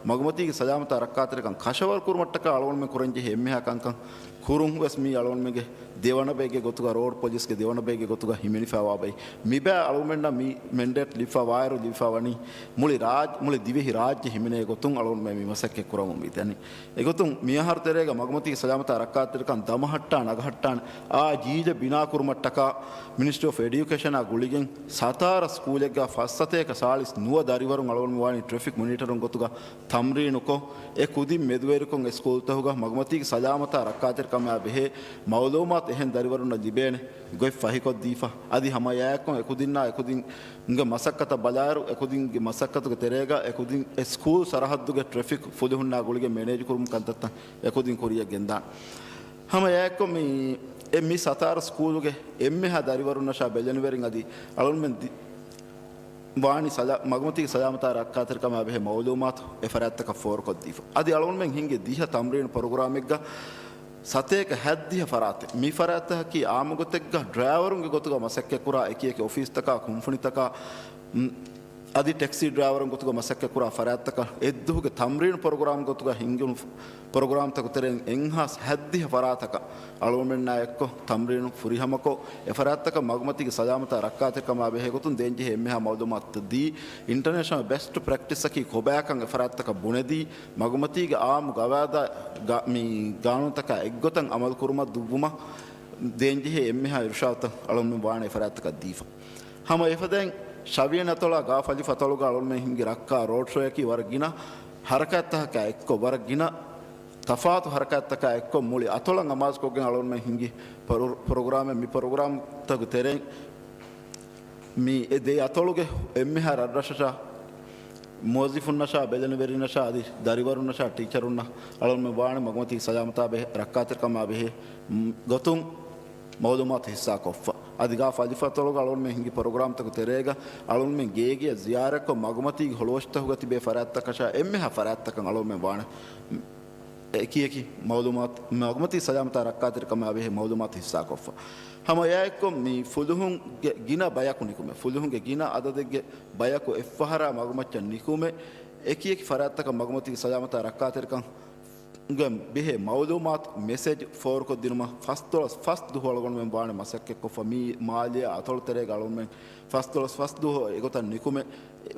މަގުމަތީގެ ސަލާމަތާ ރައްކާތެރިކަން ކަށަވަރުކުރުމަށްޓަކާ އަޅުގަނޑުމެން ކުރަންޖެހޭ އެންމެހާ ކަންކަން ކުރުން ވެސް މީ އަޅުގަނޑުމެންގެ ދެވަނަ ބައެއްގެ ގޮތުގަ، ރޯޑް ޕޮލިސްގެ ދެވަނަ ބައެއްގެ ގޮތުގަ ހިމެނިފައިވާ ބައެއް. މިބައި އަޅުގަނޑުމެންނަށް މި މެންޑޭޓް ލިބިފަ ވާއިރު ލިބިފަ ވަނީ މުޅި ރާއް-، މުޅި ދިވެހި ރާއްޖެ ހިމެނޭ ގޮތުން އަޅުގަނޑުމެން މި މަސައްކަތް ކުރަމުން މި ދަނީ. އެގޮތުން މިއަހަރު ތެރޭގަ މަގުމަތީގެ ސަލާމަތާ ރައްކާތެރިކަން ދަމަހައްޓާ ނަގަހައްޓާނެ އާ ޖީލެއް ބިނާ ކުރުމަށްޓަކާ މިނިސްޓްރީ އޮފް އެޑިއުކޭޝަނާ ގުޅިގެން ސަތާރަ ސްކޫލެއްގަ ފަސްސަތޭކަ ސާޅީސް ނުވަ ދަރިވަރުން އަޅުގަނޑު ވާނީ ޓްރެފިކް މޮނިޓަރުން ގޮތުގަ ތަމްރީނުކޮށް، އެ ކުދިން މެދުވެރިކޮށް އެ ސްކޫލްތަކުގަ މަގުމަތީގެ ސަލާމަތާ ރައްކާތެރިކަމާ ބެހޭ މައުލޫމާތު އެހެން ދަރިވަރުންނަށް ލިބޭނެ ގޮތް ފަހިކޮށްދީފަ. އަދި ހަމައެއާއެއްކޮށް އެކުދިންނާ އެކުދިންގެ މަސައްކަތަށް ބަލާއިރު، އެކުދިންގެ މަސައްކަތުގެ ތެރޭގަ އެކުދިން އެ ސްކޫލް ސަރަހައްދުގެ ޓްރެފިކް ފުލުހުންނާ ގުޅިގެން މެނޭޖުކުރުމުގެ ކަންތައްތައް އެކުދިން ކުރިއަށް ގެންދާނެ. ހަމައެއާއެއްކޮށް މި، އެ މި ސަތާރަ ސްކޫލުގެ އެންމެހާ ދަރިވަރުންނަށާ ބެލެނިވެރިން އަދި އަޅުންމެން ދި-، ވާނީ ސަލާ-، މަގުމަތީގެ ސަލާމަތާ ރައްކާތެރިކަމާ ބެހޭ މައުލޫމާތު އެ ފަރާތްތަކަށް ފޯރުކޮށްދީފަ. އަދި އަޅުންމެން ހިންގި ދިހަ ތަމްރީނު ޕްރޮގްރާމެއްގަ ސަތޭކަ ހަތްދިހަ ފަރާތެއް. މި ފަރާތްތަކަކީ އާއްމުގޮތެއްގަ ޑްރައިވަރުންގެ ގޮތުގަ މަސައްކަތްކުރާ އެކިއެކި އޮފީސްތަކާ، ކުންފުނިތަކާ، މް، އަދި ޓެކްސީ ޑްރައިވަރުން ގޮތުގަ މަސައްކަތްކުރާ ފަރާތްތަކަށް އެއްދުހުގެ ތަމްރީނު ޕްރޮގްރާމް ގޮތުގަ ހިންގުނު ޕްރޮގްރާމްތަކު ތެރެއިން އެއްހާސް ހަތްދިހަ ފަރާތަކަށް އަޅުގަނޑުމެންނާ އެއްކޮށް ތަމްރީނު ފުރިހަމަކޮށް، އެފަރާތްތަކަށް މަގުމަތީގެ ސަލާމަތާ ރައްކާތެރިކަމާ ބެހޭ ގޮތުން ދޭންޖެހޭ އެންމެހާ މައުލޫމާތު ދީ، އިންޓަރނޭޝަނަލް ބެސްޓް ޕްރެކްޓިސްއަކީ ކޮބާކަން އެފަރާތްތަކަށް ބުނެދީ، މަގުމަތީގެ އާއްމު ގަވާއިދާ ގަ-، މި ގާނޫނުތަކާ އެއްގޮތަށް އަމަލު ކުރުމަށް ދުއްވުމަށް ދޭންޖެހޭ އެންމެހާ އިރުޝާދުތައް އަޅުގަނޑުމެން ވާނެ އެފަރާތްތަކަށް ދީފަ. ހަމަ އެފަދައިން ޝަވިޔަނި އަތޮޅާ ގާފު އަލިފު އަތޮޅުގަ އަޅުގަނޑުމެން ހިންގި ރައްކާ ރޯޑް ޝޯއަކީ ވަރަށް ގިނަ ހަރަކާތްތަކާ އެއްކޮށް، ވަރަށް ގިނަ ތަފާތު ހަރަކާތްތަކާ އެއްކޮށް މުޅި އަތޮޅަށް އަމާޒުކޮށްގެން އަޅުގަނޑުމެން ހިންގި ޕްރޮ-، ޕްރޮގްރާމެއް. މި ޕްރޮގްރާމްތަކުގެ ތެރެއިން މި އެ ދެ އަތޮޅުގެ އެންމެހާ ރަށްރަށަށާ، މުވައްޒިފުންނަށާ، ބެލެނިވެރިންނަށާ އަދި ދަރިވަރުންނަށާ ޓީޗަރުންނަށް އަޅުގަނޑުމެން ވާނެ މަގުމަތީ ސަލާމަތާ ބެހޭ ރައްކާތެރިކަމާ ބެހޭ ގޮތުން މައުލޫމާތު ހިއްސާކޮށްފަ. އަދި ގާފު އަލިފު އަތޮޅުގަ އަޅުގަނޑުމެން ހިންގި ޕްރޮގްރާމްތަކުގެ ތެރޭގަ އަޅުގަނޑުމެން ގޭގެއަށް ޒިޔާރަތްކޮށް، މަގުމަތީގެ ހޮޅުވަށިތަކުގަ ތިބޭ ފަރާތްތަކަށާ އެންމެހާ ފަރާތްތަކަށް އަޅުގަނޑުމެން ވާނެ އެކިއެކި މައުލޫމާތު، މަގުމަތީ ސަލާމަތާ ރައްކާތެރިކަމާ ބެހޭ މައުލޫމާތު ހިއްސާކޮށްފަ. ހަމަ އެއާއެއްކޮށް މި ފުލުހުންގެ ގިނަ ބަޔަކު ނިކުމެ، ފުލުހުންގެ ގިނަ އަދަދެއްގެ ބަޔަކު އެއްފަހަރާ މަގުމައްޗަށް ނިކުމެ، އެކިއެކި ފަރާތްތަކަށް މަގުމަތީގެ ސަލާމަތާ ރައްކާތެރިކަން ގެ ބެހޭ މައުލޫމާތު މެސެޖް ފޯރުކޮށްދިނުމަށް ފަސްދޮޅަސް ފަސް ދުވަހު އަޅުގަނޑުމެން ވާނެ މަސައްކަތްކޮށްފަ. މީ މާލެއާ އަތޮޅު ތެރޭގަ އަޅުގަނޑުމެން ފަސްދޮޅަސް ފަސް ދުވަހު އެގޮތަށް ނިކުމެ،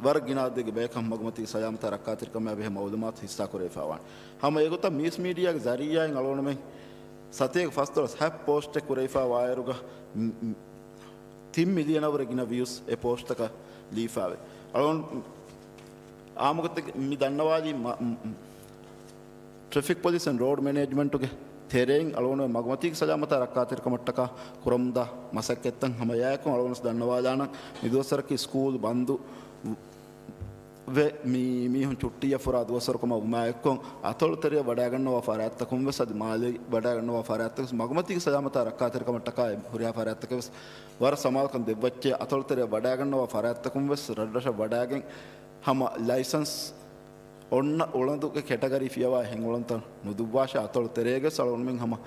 ވަރަށް ގިނަ އަދަދެއްގެ ބަޔަކަށް މަގުމަތީ ސަލާމަތާ ރައްކާތެރިކަމާ ބެހޭ މައުލޫމާތު ހިއްސާ ކުރެވިފަ ވާނެ. ހަމަ އެގޮތަށް މީސް މީޑިއާގެ ޒަރީއާއިން އަޅުގަނޑުމެން ސަތޭކަ ފަސްދޮޅަސް ހަތް ޕޯސްޓެއް ކުރެވިފަ ވާއިރުގަ، މް، މް، ތިން މިލިއަނަށް ވުރެ ގިނަ ވިއުސް އެ ޕޯސްޓަކަށް ލީފާވެ. އަޅުގަނޑު އާއްމުގޮތެއް މި ދަންނަވާލީ މަ-، މް، މް، ޓްރެފިކް ޕޮލިސް އެންޑް ރޯޑް މެނޭޖްމަންޓުގެ ތެރެއިން އަޅުގަނޑު މަގުމަތީގެ ސަލާމަތާ ރައްކާތެރިކަމަށްޓަކާ ކުރަމުންދާ މަސައްކަތްތައް. ހަމަ އެއާއެކު އަޅުގަނޑު ދަންނަވާލާނަން މިދުވަސްވަރަކީ ސްކޫލް ބަންދު ވެ، މި މީހުން ޗުއްޓީއަށް ފުރާ ދުވަސްވަރު ކަމަށް ވުމާއެއްކޮށް، އަތޮޅު ތެރެއަށް ވަޑައިގަންނަވާ ފަރާތްތަކުން ވެސް އަދި މާލެ ވަޑައިގަންނަވާ ފަރާތްތަކުން ވެސް މަގުމަތީގެ ސަލާމަތާ ރައްކާތެރިކަމަށްޓަކާ ހުރިހާ ފަރާތްތަކެއް ވެސް ވަރަށް ސަމާލުކަން ދެއްވައްޗޭ. އަތޮޅު ތެރެއަށް ވަޑައިގަންނަވާ ފަރާތްތަކުން ވެސް ރަށްރަށަށް ވަޑައިގެން ހަމަ ލައިސަންސް އޮންނަ އުޅަނދުގެ ކެޓަގަރީ ފިޔަވާ އެހެން އުޅަނދުތައް ނުދުއްވާށޭ. އަތޮޅު ތެރޭގަސް އަޅުގަނޑުމެން ހަމަ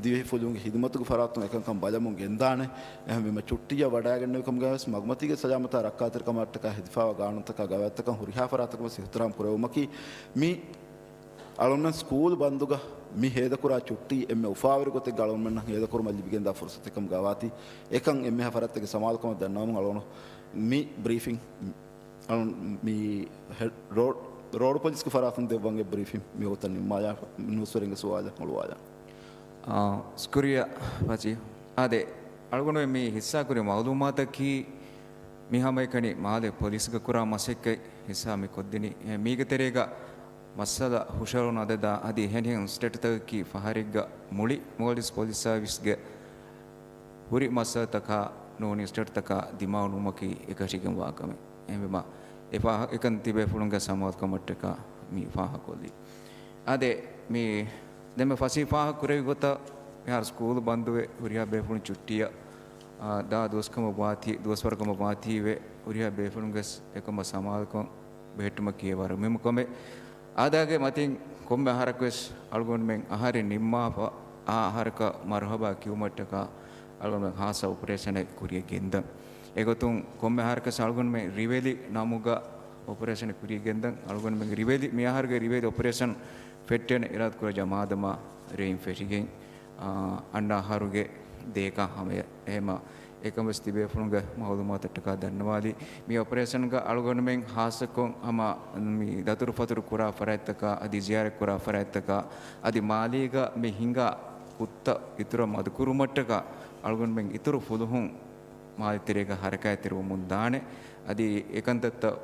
ދިވެހި ފުލުހުންގެ ހިދުމަތުގެ ފަރާތުން އެކަންކަން ބަލަމުން ގެންދާނެ. އެހެންވީމަ ޗުއްޓީއަށް ވަޑައިގެންނެވި ކަމުގައި ވެސް މަގުމަތީގެ ސަލާމަތާ ރައްކާތެރިކަމަށްޓަކާ ހެދިފައިވާ ގާނޫނުތަކާ ގަވާއިދުތަކަށް ހުރިހާ ފަރާތަކުން ވެސް އިޙްތިރާމް ކުރެވުމަކީ މި އަޅުގަނޑުމެން ސްކޫލް ބަންދުގަ މި ހޭދަކުރާ ޗުއްޓީ އެންމެ އުފާވެރި ގޮތެއްގަ އަޅުގަނޑުމެންނަށް ހޭދަކުރުމަށް ލިބިގެންދާ ފުރުސަތެއް ކަމުގައިވާތީ އެކަން އެންމެހާ ފަރާތްތަކެއް ސަމާލުކަމަށް ދަންނަވަމުން އަޅުގަނޑު މި ބްރީފިން އަޅުން މި ހެ-، ރޯޑް، ރޯޑް ޕޮލިސްގެ ފަރާތުން ދެއްވަން އެ ބްރީފިން މި ގޮތަށް ނިންމާލާ، ނޫސްވެރިންގެ ސުވާލަށް ހުޅުވާލާ. އާ، ޝުކުރިއްޔާ ފަޒީ. އާދެ، އަޅުގަނޑު މި ހިއްސާކުރި މައުލޫމާތަކީ މި ހަމައެކަނި މާލެ ޕޮލިސްގަ ކުރާ މަސައްކަތް ހިއްސާ މި ކޮށްދިނީ. އެ، މީގެ ތެރޭގަ މައްސަލަ ހުށަހެޅުނު އަދަދާ އަދި އެހެނިހެން ސްޓޭޓްތަކަކީ ފަހަރެއްގަ މުޅި މޯލްޑިވްސް ޕޮލިސް ސާވިސްގެ ހުރި މައްސަލަތަކާ ނޫނީ ސްޓޭޓްތަކާ ދިމާވުމަކީ އެކަށީގެންވާ ކަމެއް. އެހެންވީމަ، އެފާހަ-، އެކަން ތިބޭފުޅުންގެ ސަމާލުކަމަށްޓަކާ މި ފާހަގަކޮށްލީ. އާދެ، މި ދެންމެ ފަސީ ފާހަގަ ކުރެވި ގޮތަށް މިހާރު ސްކޫލް ބަންދުވެ ހުރިހާ ބޭފުޅުން ޗުއްޓީއަށް، އާ، ދާ ދުވަސްކަމަށް ވާތީ، ދުވަސްވަރުކަމަށް ވާތީވެ ހުރިހާ ބޭފުޅުންގެ އެކަމަށް ސަމާލުކަން ބެހެއްޓުމަކީ ވަރަށް މުހިއްމު ކަމެއް. އާދާގެ މަތިން ކޮންމެ އަހަރަކުވެސް އަޅުގަނޑުމެން އަހަރެއް ނިންމާފަ، އާ އަހަރަކަށް މަރުހަބާ ކިޔުމަށްޓަކާ އަޅުގަނޑުމެން ހާއްސަ އޮޕަރޭޝަނެއް ކުރިއަށް ގެންދަން. އެގޮތުން ކޮންމެ އަހަރަކަސް އަޅުގަނޑުމެން ރިވެލި ނަމުގަ އޮޕަރޭޝަނެއް ކުރިއަށް ގެންދަން. އަޅުގަނޑުމެން ރިވެލި، މި އަހަރުގެ ރިވެލި އޮޕަރޭޝަން ފެއްޓޭނެ އިރާދަކުރާ ޖަމާދަމާ ރެއިން ފެށިގެން، އާ، އަންނަ އަހަރުގެ ދޭކާ ހަމަޔަށް. އެހެމަ އެކަން ވެސް ތިބޭފުޅުންގެ މައުލޫމާތަށްޓަކާ ދަންނަވާލީ. މި އޮޕަރޭޝަންގަ އަޅުގަނޑުމެން ހާއްސަކޮށް ހަމަ މި ދަތުރުފަތުރު ކުރާ ފަރާތްތަކާ އަދި ޒިޔާރަތް ކުރާ ފަރާތްތަކާ އަދި މާލީގަ މި ހިނގާ ކުށްތައް އިތުރަށް މަދުކުރުމަށްޓަކާ އަޅުގަނޑުމެން އިތުރު ފުލުހުން މާލެ ތެރޭގަ ހަރަކާތްތެރިވަމުން ދާނެ. އަދި އެކަންތައްތައް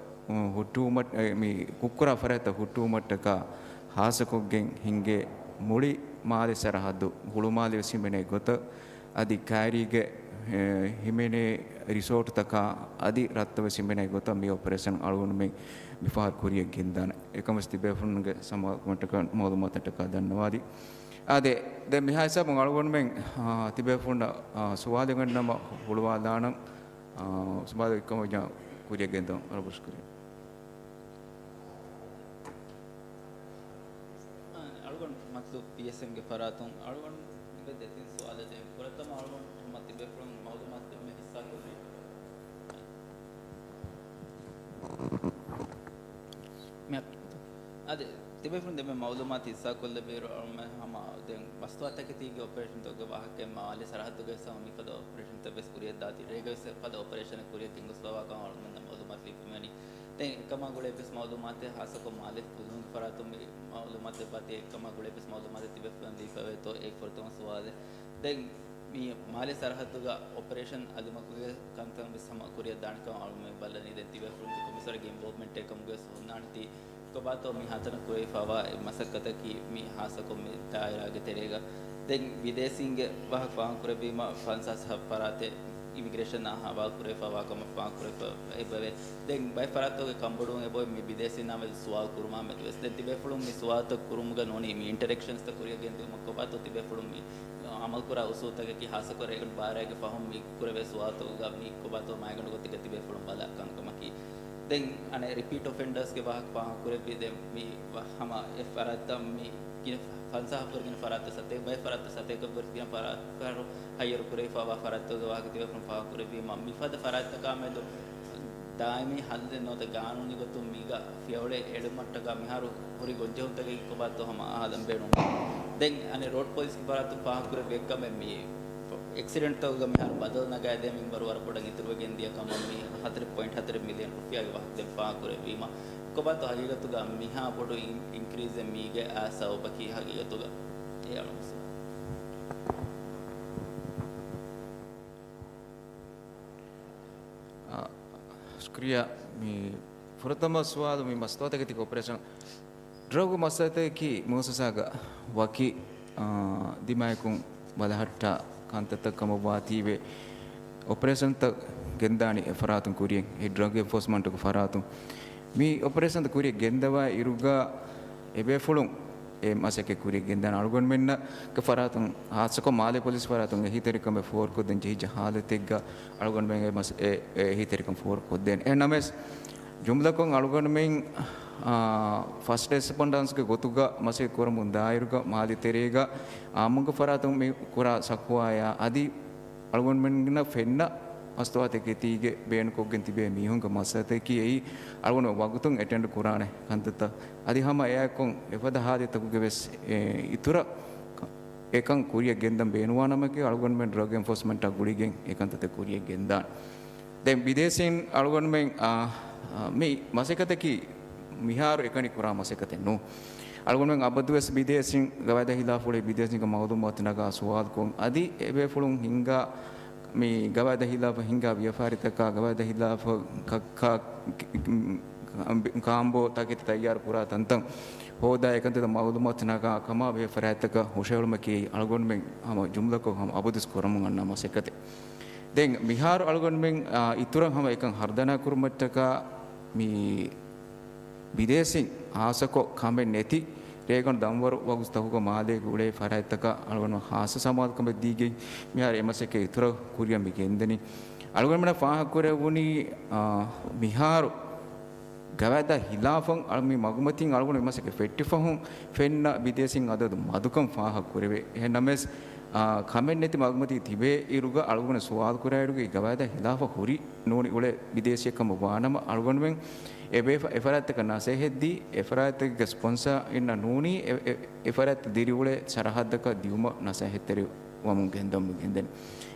ހުއްޓުވުމަށް، މި ކުށްކުރާ ފަރާތްތައް ހުއްޓުވުމަށްޓަކާ ހާއްސަކޮށްގެން ހިންގޭ މުޅި މާލެ ސަރަހައްދު ހުޅުމާލެ ވެސް ހިމެނޭ ގޮތަށް، އަދި ކައިރީގެ، އެ، ހިމެނޭ ރިސޯޓްތަކާ އަދި ރަށްތައް ވެސް ހިމެނޭ ގޮތަށް މި އޮޕަރޭޝަން އަޅުގަނޑުމެން މިފަހަރު ކުރިޔަށް ގެންދާނެ. އެކަން ވެސް ތިބޭފުޅުންގެ ސަމާލުކަމަށްޓަކާ، މައުލޫމާތަށްޓަކާ ދަންނަވާލީ. އާދެ، ދެން މިހާ ހިސާބުން އަޅުގަނޑުމެން، އާ، ތިބޭފުޅުންނަށް، އާ، ސުވާލެއް ގަންނަމަ ހުޅުވާލާނަން. އާ، ސުވާލެއް އެއްކަމަށް ކުރިޔަށް ގެންދަވަން. އަޅުގަނޑު ޝުކުރިއްޔާ. އަޅުގަނޑު މަތިލު ޕީއެސްއެމްގެ ފަރާތުން އަޅުގަނޑު ތިބެ ދެތިން ސުވާލެއް ދޭން. ފުރަތަމަ އަޅުގަނޑު ހަމަ ތިބޭފުޅުން މައުލޫމާތު ދެންމެ ހިއްސާކޮށްލީ. މި-، އަދި ތިބޭފުޅުން ދެންމެ މައުލޫމާތު ހިއްސާކޮށްލެއްވިއިރު އަޅުމެ ހަމަ ދެން މަސްތުވާތަކެތީގެ އޮޕަރޭޝަންތަކުގެ ވާހަކަ މާލެ ސަރަހައްދުގައި ހަމަ މިފަދަ އޮޕަރޭޝަންތައް ވެސް ކުރިއަށްދާތީ ރޭގަ ވެސް ފަދަ އޮޕަރޭޝަނެއް ކުރިއަށް ގެންގޮސްފަވާކަމަށް އަޅުމެންނަށް މައުލޫމާތު ލިބިފެންވަނީ. ދެން އެކަމާ ގުޅޭ ވެސް މައުލޫމާތެއް ހާއްސަކޮށް މާލެ ކުދުންގެ ފަރާތުން މި މައުލޫމާތެއް ވާތީ އެކަމާ ގުޅޭ ވެސް މައުލޫމާތެއް ތިބޭފުޅުން ލިބިފަވޭތޯ އެއީ ފުރަތަމަ ސުވާލެއް. ދެން މި މާލެ ސަރަހައްދުގަ އޮޕަރޭޝަން އަލިމަގުގެ ކަންތައް ވެސް ހަމަ ކުރިއަށް ދާނެކަމަށް އަޅުމެން ބަލަނީ. ދެން ތިބޭފުޅުންގެ ކޮމިސަރގެ އިންވޯލްވްމަންޓް އެކަމުގެ ވެސް ހުންނާނެތީ ކޮބާތޯ މި ހަތަނަ ކުރެވިފަވާ އެ މަސައްކަތަކީ މި ހާއްސަކޮށް މި ދާއިރާގެ ތެރޭގަ. ދެން ވިދޭސީންގެ ވާހަކަ ފާހަގަ ކުރެއްވީމަ ފަންސާސް ހަ ފަރާތެއް އިމިގްރޭޝަންއާ ހަވާލު ކުރެވިފަވާ ކަމަށް ފާހަގަ ކުރެވިފަ އެބަވޭ. ދެން ބައެއް ފަރާތްތަކުގެ ކަންބޮޑުވުން އެބައޮތް މި ވިދޭސީންނާ މެދު ސުވާލު ކުރުމާ މެދު ވެސް. ދެން ތިބޭފުޅުން މި ސުވާލުތައް ކުރުމުގަ ނޫނީ މި އިންޓަރެކްޝަންސްތައް ކުރިއަށް ގެންދިއުމަށް ކޮބާތޯ ތިބޭފުޅުން މި އަމަލުކުރާ އުސޫލުތަކަކީ ހާއްސަކޮށް ރޭގަނޑު ބާރައިގެ ފަހުން މި ކުރެވޭ ސުވާލުތަކުގަ މި ކޮބާތޯ މައިގަނޑު ގޮތެއްގަ ތިބޭފުޅުން ބަލާ ކަންކަމަކީ. ދެން އަނެއް ރިޕީޓް އޮފެންޑާސްގެ ވާހަކަ ފާހަގަ ކުރެއްވި ދެން މި ވަ-، ހަމަ އެ ފަރާތްތައް މި ގިނަ ފަންސާހަށްވުރެ ގިނަ ފަރާތްތައް ސަތޭކަ، ބައެއް ފަރާތްތައް ސަތޭކަ ވުރެ ގިނަ ފަރާތް ފަހަރު ހައްޔަރު ކުރެވިފައިވާ ފަރާތްތަކުގެ ވާހަކަ ތިބޭފުޅުން ފާހަގަ ކުރެއްވީމަ މިފަދަ ފަރާތްތަކާ މެދު ދާއިމީ ހައްލެއް ނުވަތަ ގާނޫނީ ގޮތުން މީގަ ފިޔަވަޅެއް އެޅުމަށްޓަކާ މިހާރު ހުރި ގޮންޖެހުންތަކަކީ ކޮބާތޯ ހަމަ އަހާލަން ބޭނުން. ދެން އަނެއް ރޯޑް ޕޮލިސްގެ ފަރާތުން ފާހަގަ ކުރެއްވި އެއްކަމެއް މި އެކްސިޑެންޓްތަކުގަ މިހާރު ބަދަލު ނަގާދޭ މިންވަރު ވަރަށް ބޮޑަށް އިތުރުވެގެން ދިޔަ ކަމަށް މި ހަތަރެއް ޕޮއިންޓް ހަތަރެއް މިލިއަން ރުފިޔާގެ ވާހަކަ ދެން ފާހަގަ ކުރެއްވީމަ ކޮބާތޯ ހަގީގަތުގަ މިހާ ބޮޑު އިން-، އިންކްރީޒެއް މީގެ އާ ސަބަބަކީ ހަގީގަތުގަ އެ އަޅު މުސްލިމް. އާ، ޝުކުރިއްޔާ. މި ފުރަތަމަ ސުވާލު މި މަސްތުވާތަކެތި އޮޕަރޭޝަން ޑްރަގު މައްސަލަތަކަކީ މުއައްސަސާގަ ވަކި، އާ، ދިމާއަކުން ބަލަހައްޓާ ކަންތައްތައް ކަމަށްވާތީވެ، އޮޕަރޭޝަންތައް ގެންދާނީ އެ ފަރާތުން ކުރިޔަށް. އެ ޑްރަގް އެންފޯސްމަންޓުގެ ފަރާތުން މި އޮޕަރޭޝަންތައް ކުރިޔަށް ގެންދަވާ އިރުގަ އެބޭފުޅުން އެ މަސައްކަތް ކުރިޔަށް ގެންދާނެ. އަޅުގަނޑުމެންނަށް ފަރާތުން، ހާއްސަކޮށް މާލެ ޕޮލިސް ފަރާތުން އެހީތެރިކަމެއް ފޯރުކޮށްދޭން ޖެހިއްޖެ ހާލަތެއްގަ އަޅުގަނޑުމެން އެ މަސް-، އެ، އެ އެހީތެރިކަން ފޯރުކޮށްދޭނެ. އެހެންނަމަވެސް، ޖުމްލަކޮށް އަޅުގަނޑުމެން، އާ، ފަސްޓް ރެސްޕޮންޑަންސްގެ ގޮތުގަ މަސައްކަތް ކުރަމުން ދާއިރުގަ މާލެ ތެރޭގަ އާއްމުގެ ފަރާތުން މި ކުރާ ސަކުވާޔާ އަދި އަޅުގަނޑުމެންނަށް ފެންނަ މަސްތުވާތަކެތީގެ ބޭނުންކޮށްގެން ތިބޭ މީހުންގެ މައްސަލަތަކީ އެއީ އަޅުގަނޑު ވަގުތުން އެޓެންޑް ކުރާނެ ކަންތައްތައް. އަދި ހަމަ އެއާއެކު އެފަދަ ހާލަތްތަކުގެ ވެސް، އެ، އިތުރަށް އެކަން ކުރިޔަށް ގެންދަން ބޭނުންވާނަމަކީ އަޅުގަނޑުމެން ޑްރަގް އެންފޯސްމަންޓާ ގުޅިގެން އެކަންތައްތައް ކުރިޔަށް ގެންދާނެ. ދެން ބިދޭސީން އަޅުގަނޑުމެން، އާ، މި މަސައްކަތަކީ މިހާރު އެކަނި ކުރާ މަސައްކަތެއް ނޫން. އަޅުގަނޑުމެން އަބަދުވެސް ބިދޭސީން ގަވާއިދާ ހިލާފު އުޅޭ ބިދޭސީންގެ މައުލޫމާތު ނަގާ ސުވާލުކޮށް އަދި އެބޭފުޅުން ހިންގާ މި ގަވާއިދާ ހިލާފަށް ހިންގާ ވިޔަފާރިތަކާ ގަވާއިދާ ހިލާފަށް ކައްކާ ކާނބޯ ތަކެތި ތައްޔާރު ކުރާ ތަންތަން ހޯދާ އެކަންތައް މައުލޫމާތު ނަގާ ކަމާ ބެހޭ ފަރާތްތަކަށް ހުށަހެޅުމަކީ އަޅުގަނޑުމެން ހަމަ ޖުމްލަކޮށް ހަމަ އަބަދުވެސް ކުރަމުން އަންނަ މަސައްކަތެއް. ދެން މިހާރު އަޅުގަނޑުމެން، އާ، އިތުރަށް ހަމަ އެކަން ހަރުދަނާ ކުރުމަށްޓަކާ މި ބިދޭސީން ހާއްސަކޮށް ކަމެއް ނެތި ރޭގަނޑު ދަންވަރު ވަގުތުތަކުގަ މާލޭގަ އުޅޭ ފަރާތްތަކަށް އަޅުގަނޑު ހާއްސަ ސަމާލުކަމެއް ދީގެން މިހާރު އެ މަސައްކަތް އިތުރަށް ކުރިއަށް މި ގެންދަނީ. އަޅުގަނޑުމެންނަށް ފާހަގަކުރެވުނީ، އާ، މިހާރު ގަވާއިދާ ހިލާފަށް އަޅު-، މި މަގުމަތީން އަޅުގަނޑު މި މަސައްކަތް ފެއްޓިފަހުން ފެންނަ ބިދޭސީން އަދަދު މަދުކަން ފާހަގަކުރެވޭ. އެހެންނަމަވެސް، އާ، ކަމެއް ނެތި މަގުމަތީ ތިބޭ އިރުގަ އަޅުގަނޑު ސުވާލު ކުރާ އިރުގައި ގަވާއިދާ ހިލާފަށް ހުރި ނޫނީ އުޅޭ ބިދޭސީއެއް ކަމަށް ވާނަމަ، އަޅުގަނޑުމެން އެ ބޭފަ-، އެ ފަރާތްތަކަށް ނަސޭހަތްދީ، އެ ފަރާތްތަކުގެ ސްޕޮންސާއިންނަށް ނޫނީ އެ، އެ، އެ ފަރާތްތައް ދިރިއުޅޭ ސަރަހައްދަކަށް ދިއުމަށް ނަސޭހަތްތެރިވަމުން ގެންދަމުން ގެންދަނީ.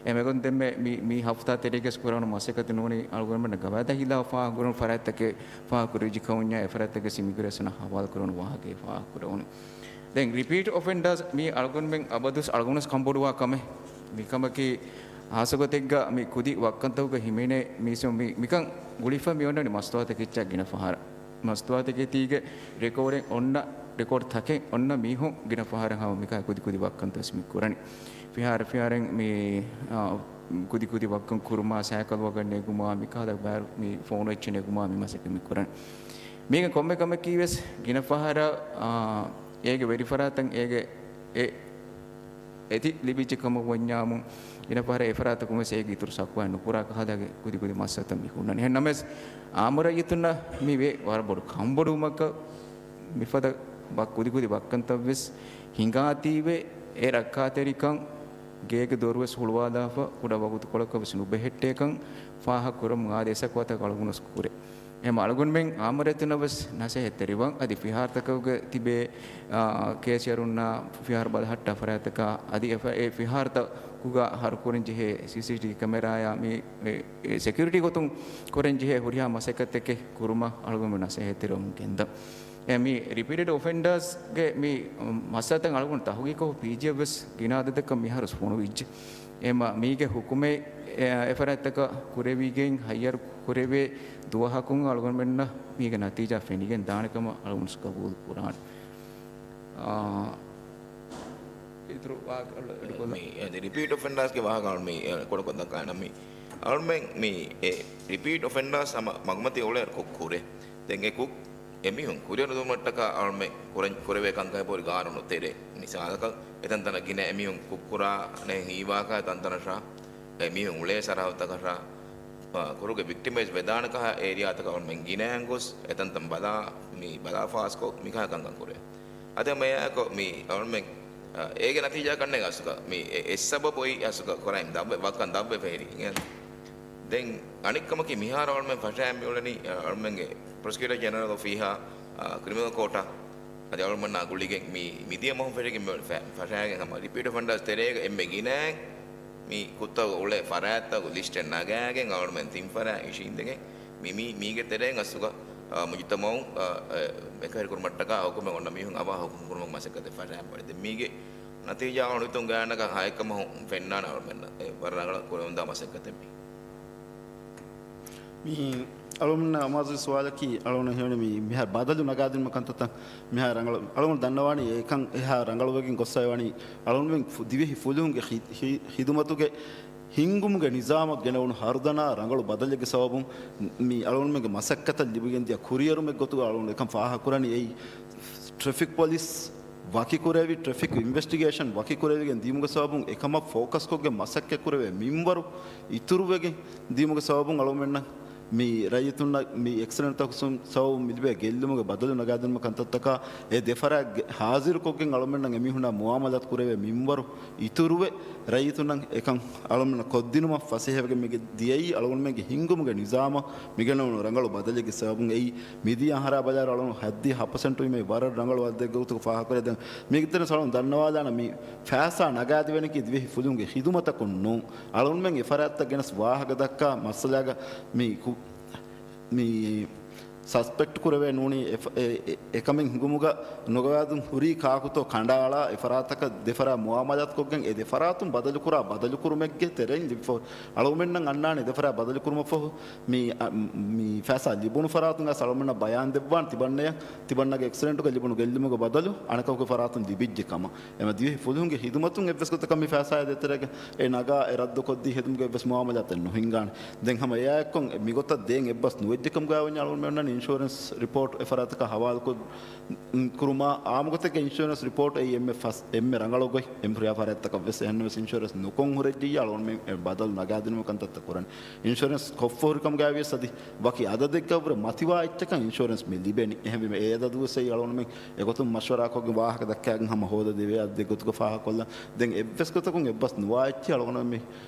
އެމެގޮތުން ދެންމެ މި، މި ހަފްތާ ތެރޭގަސް ކުރާނު މަސައްކަތެއް ނޫނީ އަޅުގަނޑުމެންނަށް ގަވާއިދާ ހިލާފަށް ފާހަގަކުރުނު ފަރާތްތަކެއް ފާހަގަކުރެއްވިއްޖެ ކަމުންޏާ އެ ފަރާތްތަކަށް އިމިގްރޭޝަނަށް ހަވާލުކުރުނު ވާހަކައެއް ފާހަގަކުރެވުނު. ދެން ރިޕީޓް އޮފެންޑާސް މީ އަޅުގަނޑުމެން އަބަދުވެސް އަޅުގަނޑުވެސް ކަންބޮޑުވާ ކަމެއް. މިކަމަކީ ހާއްސަގޮތެއްގަ މި ކުދި ވައްކަންތަކުގަ ހިމެނޭ މީސް މި، މިކަން ގުޅިފަ މި އޮންނަނީ މަސްތުވާތަކެއްޗާ ގިނަ ފަހަރަށް. މަސްތުވާތަކެތީގެ ރެކޯޑެއް އޮންނަ ރެކޯޑް ތަކެއް އޮންނަ މީހުން ގިނަ ފަހަރަށް ހަމަ މިކާ ކުދި ކުދި ވައްކަންތައް ވެސް މި ކުރަނީ. ފިހާރަ ފިހާރައިން މި، އާ، ކުދި ކުދި ވައްކަން ކުރުމާ، ސައިކަލް ވަގަށް ނެގުމާ، މިކަހަލަ ބާރު މި ފޯނު އެއްޗެއް ނެގުމާ، މި މަސައްކަތް މި ކުރަނީ. މީގެ ކޮންމެ ކަމަކީ ވެސް ގިނަ ފަހަރަށް، އާ، އޭގެ ވެރިފަރާތަށް އޭގެ އެ އެތި ލިބިއްޖެ ކަމަށް ވަންޏާމު، ގިނަ ފަހަރަށް އެ ފަރާތަކުން ވެސް އޭގެ އިތުރު ސަކުވާ ނުކުރާ ކަހަލަ ކުދި ކުދި މައްސަލަތައް މި ހުންނަނީ. އެހެން ނަމަވެސް، އާއްމު ރައްޔިތުންނަށް މި ވޭ ވަރަށް ބޮޑު ކަންބޮޑުވުމަކަށް މިފަދަ ވަ-، ކުދި ކުދި ވައްކަންތައް ވެސް ހިނގާތީވެ، އެ ރައްކާތެރިކަން ގޭގެ ދޮރު ވެސް ހުޅުވާލާފަ، ކުޑަ ވަގުތުކޮޅަކަށް ވެސް ނުބެހެއްޓޭކަން ފާހަގަކުރަމުން އާދެ، އެ ސަކުވާތައް އަޅުގަނޑު ކުރޭ. އެހެން އަޅުގަނޑުމެން އާއްމު ރައްޔިތުންނަށް ވެސް ނަސޭހަތްތެރިވަން، އަދި ފިހާރަތަކުގެ ތިބޭ، އާ، ކޭސް އަރުންނާ ފިހާރަ ބަލަހައްޓާ ފަރާތްތަކާ، އަދި އެ ފަ-، އެ ފިހާރަތަކުގަ ހަރުކުރަން ޖެހޭ ސީސީޓީވީ ކެމެރާޔާ މި، އެ، އެ ސެކިއުރިޓީ ގޮތުން ކުރަން ޖެހޭ ހުރިހާ މަސައްކަތްތަކެއް ކުރުމަށް އަޅުގަނޑު ނަސޭހަތްތެރިވަމުން ގެންދަން. އެ މި ރިޕީޓެޑް އޮފެންޑާސްގެ މި މައްސަލަތައް އަޅުގަނޑު ތަހުގީގުކޮށް ޕީޖީއަށް ވެސް ގިނަ އަދަދަކަށް މިހާރު ފޮނުވިއްޖެ. އެ މަ-، މީގެ ހުކުމެއް އެ، އެ ފަރާތްތަކަށް ކުރެވިގެން ހައްޔަރު ކުރެވޭ ދުވަހަކުން އަޅުގަނޑުމެންނަށް މީގެ ނަތީޖާ ފެނިގެން ދާނެ ކަމަށް އަޅުގަނޑު ގަބޫލު ކުރާނެ. އާ، އިތުރު ވާހަކަ އަޅު އެޑިކޮށްލަ. މި، އެ، ރިޕީޓް އޮފެންޑާސްގެ ވާހަކަ އަޅު މި، އެ، ކުޑަކޮށް ދައްކާނަން މި. އަޅުމެން މި، އެ، ރިޕީޓް އޮފެންޑާސް ހަމަ މަގުމަތި އުޅޭ ކުށް ކުރޭ. ދެން އެ ކުށް އެމީހުން ކުރިއަރު ދުންވައްޓަކާ އަޅުމެން ކުރަން ކުރެވޭ ކަންކަން އެބަހުރި ގާނޫނު ތެރޭ. މިސާލަކަށް، އެތަންތަނަށް ގިނަ އެމީހުން ކުށްކުރާނެ ހީވާކަށް ތަންތަނަށާ، އެމީހުން އުޅޭ ސަރަހައްދުތަކަށާ، އާ، ކުރުގެ ވިކްޓިމައިޒް ވެދާނެ ކަހަލަ އޭރިއާތަކަށް އަޅުމެން ގިނައިން ގޮސް، އެތަންތަން ބަލާ، މި ބަލާ ފާސްކޮށް، މިކަހަލަ ކަންކަން ކުރޭ. އަދި ހަމަ އެއާއެކު މި އަޅުމެން، އާ، އޭގެ ނަތީޖާ ކަންނޭނގެ އަސްލުގަ މި އެ، އެއް ސަބަބު އޮތް އަސްލުގަ ކްރައިމް ދަށްވެ، ވައްކަން ދަށްވެފަ ހެރީ. ދެން އަނެއް ކަމަކީ، މިހާރު އަޅުމެން ފަށައިގެން މިއުޅެނީ، އަ، އަޅުމެންގެ ޕްރޮސިކިއުޓަރ ޖެނެރަލް އޮފީހާ، އަ، ކްރިމިނަލް ކޯޓާ، އަދި އަޅުމެންނާ ގުޅިގެން މި މިދިޔަ މަހު ފެށިގެން މި ފަ-، ފަށައިގެން ހަމަ ރިޕީޓް އޮފެންޑާސް ތެރޭގަ އެންމެ ގިނައިން މި ކުށްތަކުގަ އުޅޭ ފަރާތްތަކުގެ ލިސްޓެއް ނަގާގެން އަޅުމެން ތިން ފަރާތް އިށީނދެގެން މި، މި، މީގެ ތެރެއިން އަސްލުގަ، އަ، މުޖުތަމައު، އަ، އަ، އެކަހެރިކުރުމަށްޓަކާ ހުކުމެއް އޮންނަ މީހުން އަވަހަށް ހުކުމް ކުރުމަށް މަސައްކަތެއް ފަށައިގެން ވަނީ. ދެން މީގެ ނަތީޖާ އަޅުގަނޑު ހިތުން ގާތްގަނޑަކަށް ހައެއްކަ މަހު ފެންނާނެ އަޅުމެންނަށް. އެ ވަރަށް ރަނގަޅަށް ކުރެވެންދާ މަސައްކަތެއް މީ. މި އަޅުމެންނަށް އަމާޒުވި ސުވާލަކީ، އަޅުގަނޑަށް ހީވަނީ މި މިހާރު ބަދަލު ނަގާދިނުމަށް ކަންތައްތައް މިހާރު ރަނގަޅު، އަޅުގަނޑު ދަންނަވާނީ އެކަން އެހާ ރަނގަޅުވެގެން ގޮއްސަވާނީ އަޅުގަނޑުމެން ފު-، ދިވެހި ފުލުހުންގެ ހި-، ހި-، ހިދުމަތުގެ ހިންގުމުގެ ނިޒާމަށް ގެނެވުނު ހަރުދަނާ ރަނގަޅު ބަދަލެއްގެ ސަބަބުން މި އަޅުގަނޑުމެންގެ މަސައްކަތަށް ލިބިގެންދިޔަ ކުރިއެރުމެއް ގޮތުގަ އަޅުގަނޑު އެކަން ފާހަގަކުރަނީ. އެއީ ޓްރެފިކް ޕޮލިސް ވަކިކުރެވި، ޓްރެފިކް އިންވެސްޓިގޭޝަން ވަކިކުރެވިގެން ދިޔުމުގެ ސަބަބުން އެކަމަށް ފޯކަސްކޮށްގެން މަސައްކަތްކުރެވޭ މިންވަރު އިތުރުވެގެން ދިޔުމުގެ ސަބަބުން އަޅުގަނޑުމެންނަށް މި ރައްޔިތުންނަށް މި އެކްސިޑެންޓްތަކުން ސަބަބުން މިލިބޭ ގެއްލުމުގެ ބަދަލު ނަގާދިނުމަށް ކަންތައްތަކާ އެ ދެފަރާތް ގެ-، ހާޒިރުކޮށްގެން އަޅުގަނޑުމެންނަށް އެމީހުންނާ މުއާމަލާތު ކުރެވޭ މިންވަރު އިތުރުވެ، ރައްޔިތުންނަށް އެކަން އަޅުގަނޑުމެންނަށް ކޮށްދިނުމަށް ފަސޭހަވެގެން މި ދިޔައީ އަޅުގަނޑުމެންގެ ހިންގުމުގެ ނިޒާމަށް މިގެނެވުނު ރަނގަޅު ބަދަލެއްގެ ސަބަބުން. އެއީ މިދިޔަ އަހަރާ ބަލާއިރު އަޅުގަނޑު ހައްދިހަ ހަ ޕަސެންޓު ވީމަ ވަރަށް ރަނގަޅު އަދަދެއްގެ ގޮތުގަ ފާހަގަކުރޭ. ދެން މީގެ ތެރެއިން އަޅުގަނޑު ދަންނަވާލާނަން މި ފައިސާ ނަގާދެވޭނެކީ ދިވެހި ފުލުހުންގެ ހިދުމަތަކުން ނޫން. އަޅުގަނޑުމެން އެ ފަރާތްތައް ގެނެސް ވާހަކަ ދައްކާ މައްސަލާގަ މި ކު-، މި ސަސްޕެކްޓް ކުރެވޭ ނޫނީ އެ ފަ-، އެ، އެ، އެކަމެއް ހިނގުމުގަ ނުގަވާދުން ހުރީ ކާކުތޯ ކަނޑައަޅާ އެ ފަރާތަކަށް ދެފަރާ މުއާމަލާތުކޮށްގެން އެ ދެފަރާތުން ބަދަލުކުރާ ބަދަލުކުރުމެއްގެ ތެރެއިން ލިބިފަ-، އަޅުގަނޑުމެންނަށް އަންނާނެ ދެފަރާތް ބަދަލުކުރުމަށްފަހު މި، އަ، މި ފައިސާ ލިބުނު ފަރާތުން އައިސް އަޅުގަނޑުމެންނަށް ބަޔާން ދެއްވާން ތިބަންނަޔަށް، ތިބަންނަގެ އެކްސިޑެންޓުގަ ލިބުނު ގެއްލުމުގެ ބަދަލު އަނެކަކުގެ ފަރާތުން ލިބިއްޖެ ކަމަށް. އެމަ ދިވެހި ފުލުހުންގެ ހިދުމަތުން އެއްވެސް ގޮތަކަށް މި ފައިސާއާ ދޭތެރޭގަ އެ ނަގާ އެ ރައްދު ކޮށްދީ ހެދުމުގެ އެއްވެސް މުއާމަލާތެއް ނުހިނގާނެ. ދެން ހަމަ އެއާއެއްކޮށް މިގޮތަށް ދޭން އެއްބަސް ނުވެއްޖެ ކަމުގައި ވަންޏާ އަޅުގަނޑުމެންނަށް އިންޝުއަރެންސް ރިޕޯޓް އެ ފަރާތަކަށް ހަވާލުކޮށް، މް، ކުރުމާ އާއްމުގޮތެއްގެ އިންޝުއަރެންސް ރިޕޯޓް އެއީ އެންމެ ފަސް، އެންމެ ރަނގަޅު ގޮތް. އެންމެ ހުރިހާ ފަރާތްތަކަށް ވެސް އެހެންނަމަވެސް އިންޝުއަރެންސް ނުކޮށް ހުރެއްޖިއްޔާ އަޅުގަނޑުމެން އެ ބަދަލު ނަގާދިނުމަށް ކަންތައްތައް ކުރަނީ. އިންޝުއަރެންސް ކޮށްފަ ހުރި ކަމުގައި ވިޔަސް އަދި ވަކި އަދަދެއްގަ ވުރެ މަތިވާ އެއްޗަކަށް އިންޝުއަރެންސް މި ލިބެނީ. އެހެންވީމަ އެ އަދަދު ވެސް އެއީ އަޅުގަނޑުމެން އެގޮތުން މަޝްވަރާކޮށްގެން ވާހަކަ ދައްކާގެން ހަމަ ހޯދަދެވޭ އަދަދެއް ގޮތުގަ ފާހަގަކޮށްލަން. ދެން އެއްވެސް ގޮތަކުން އެއްބަސް ނުވާ އެއްޗެއް އަޅުގަނޑު މި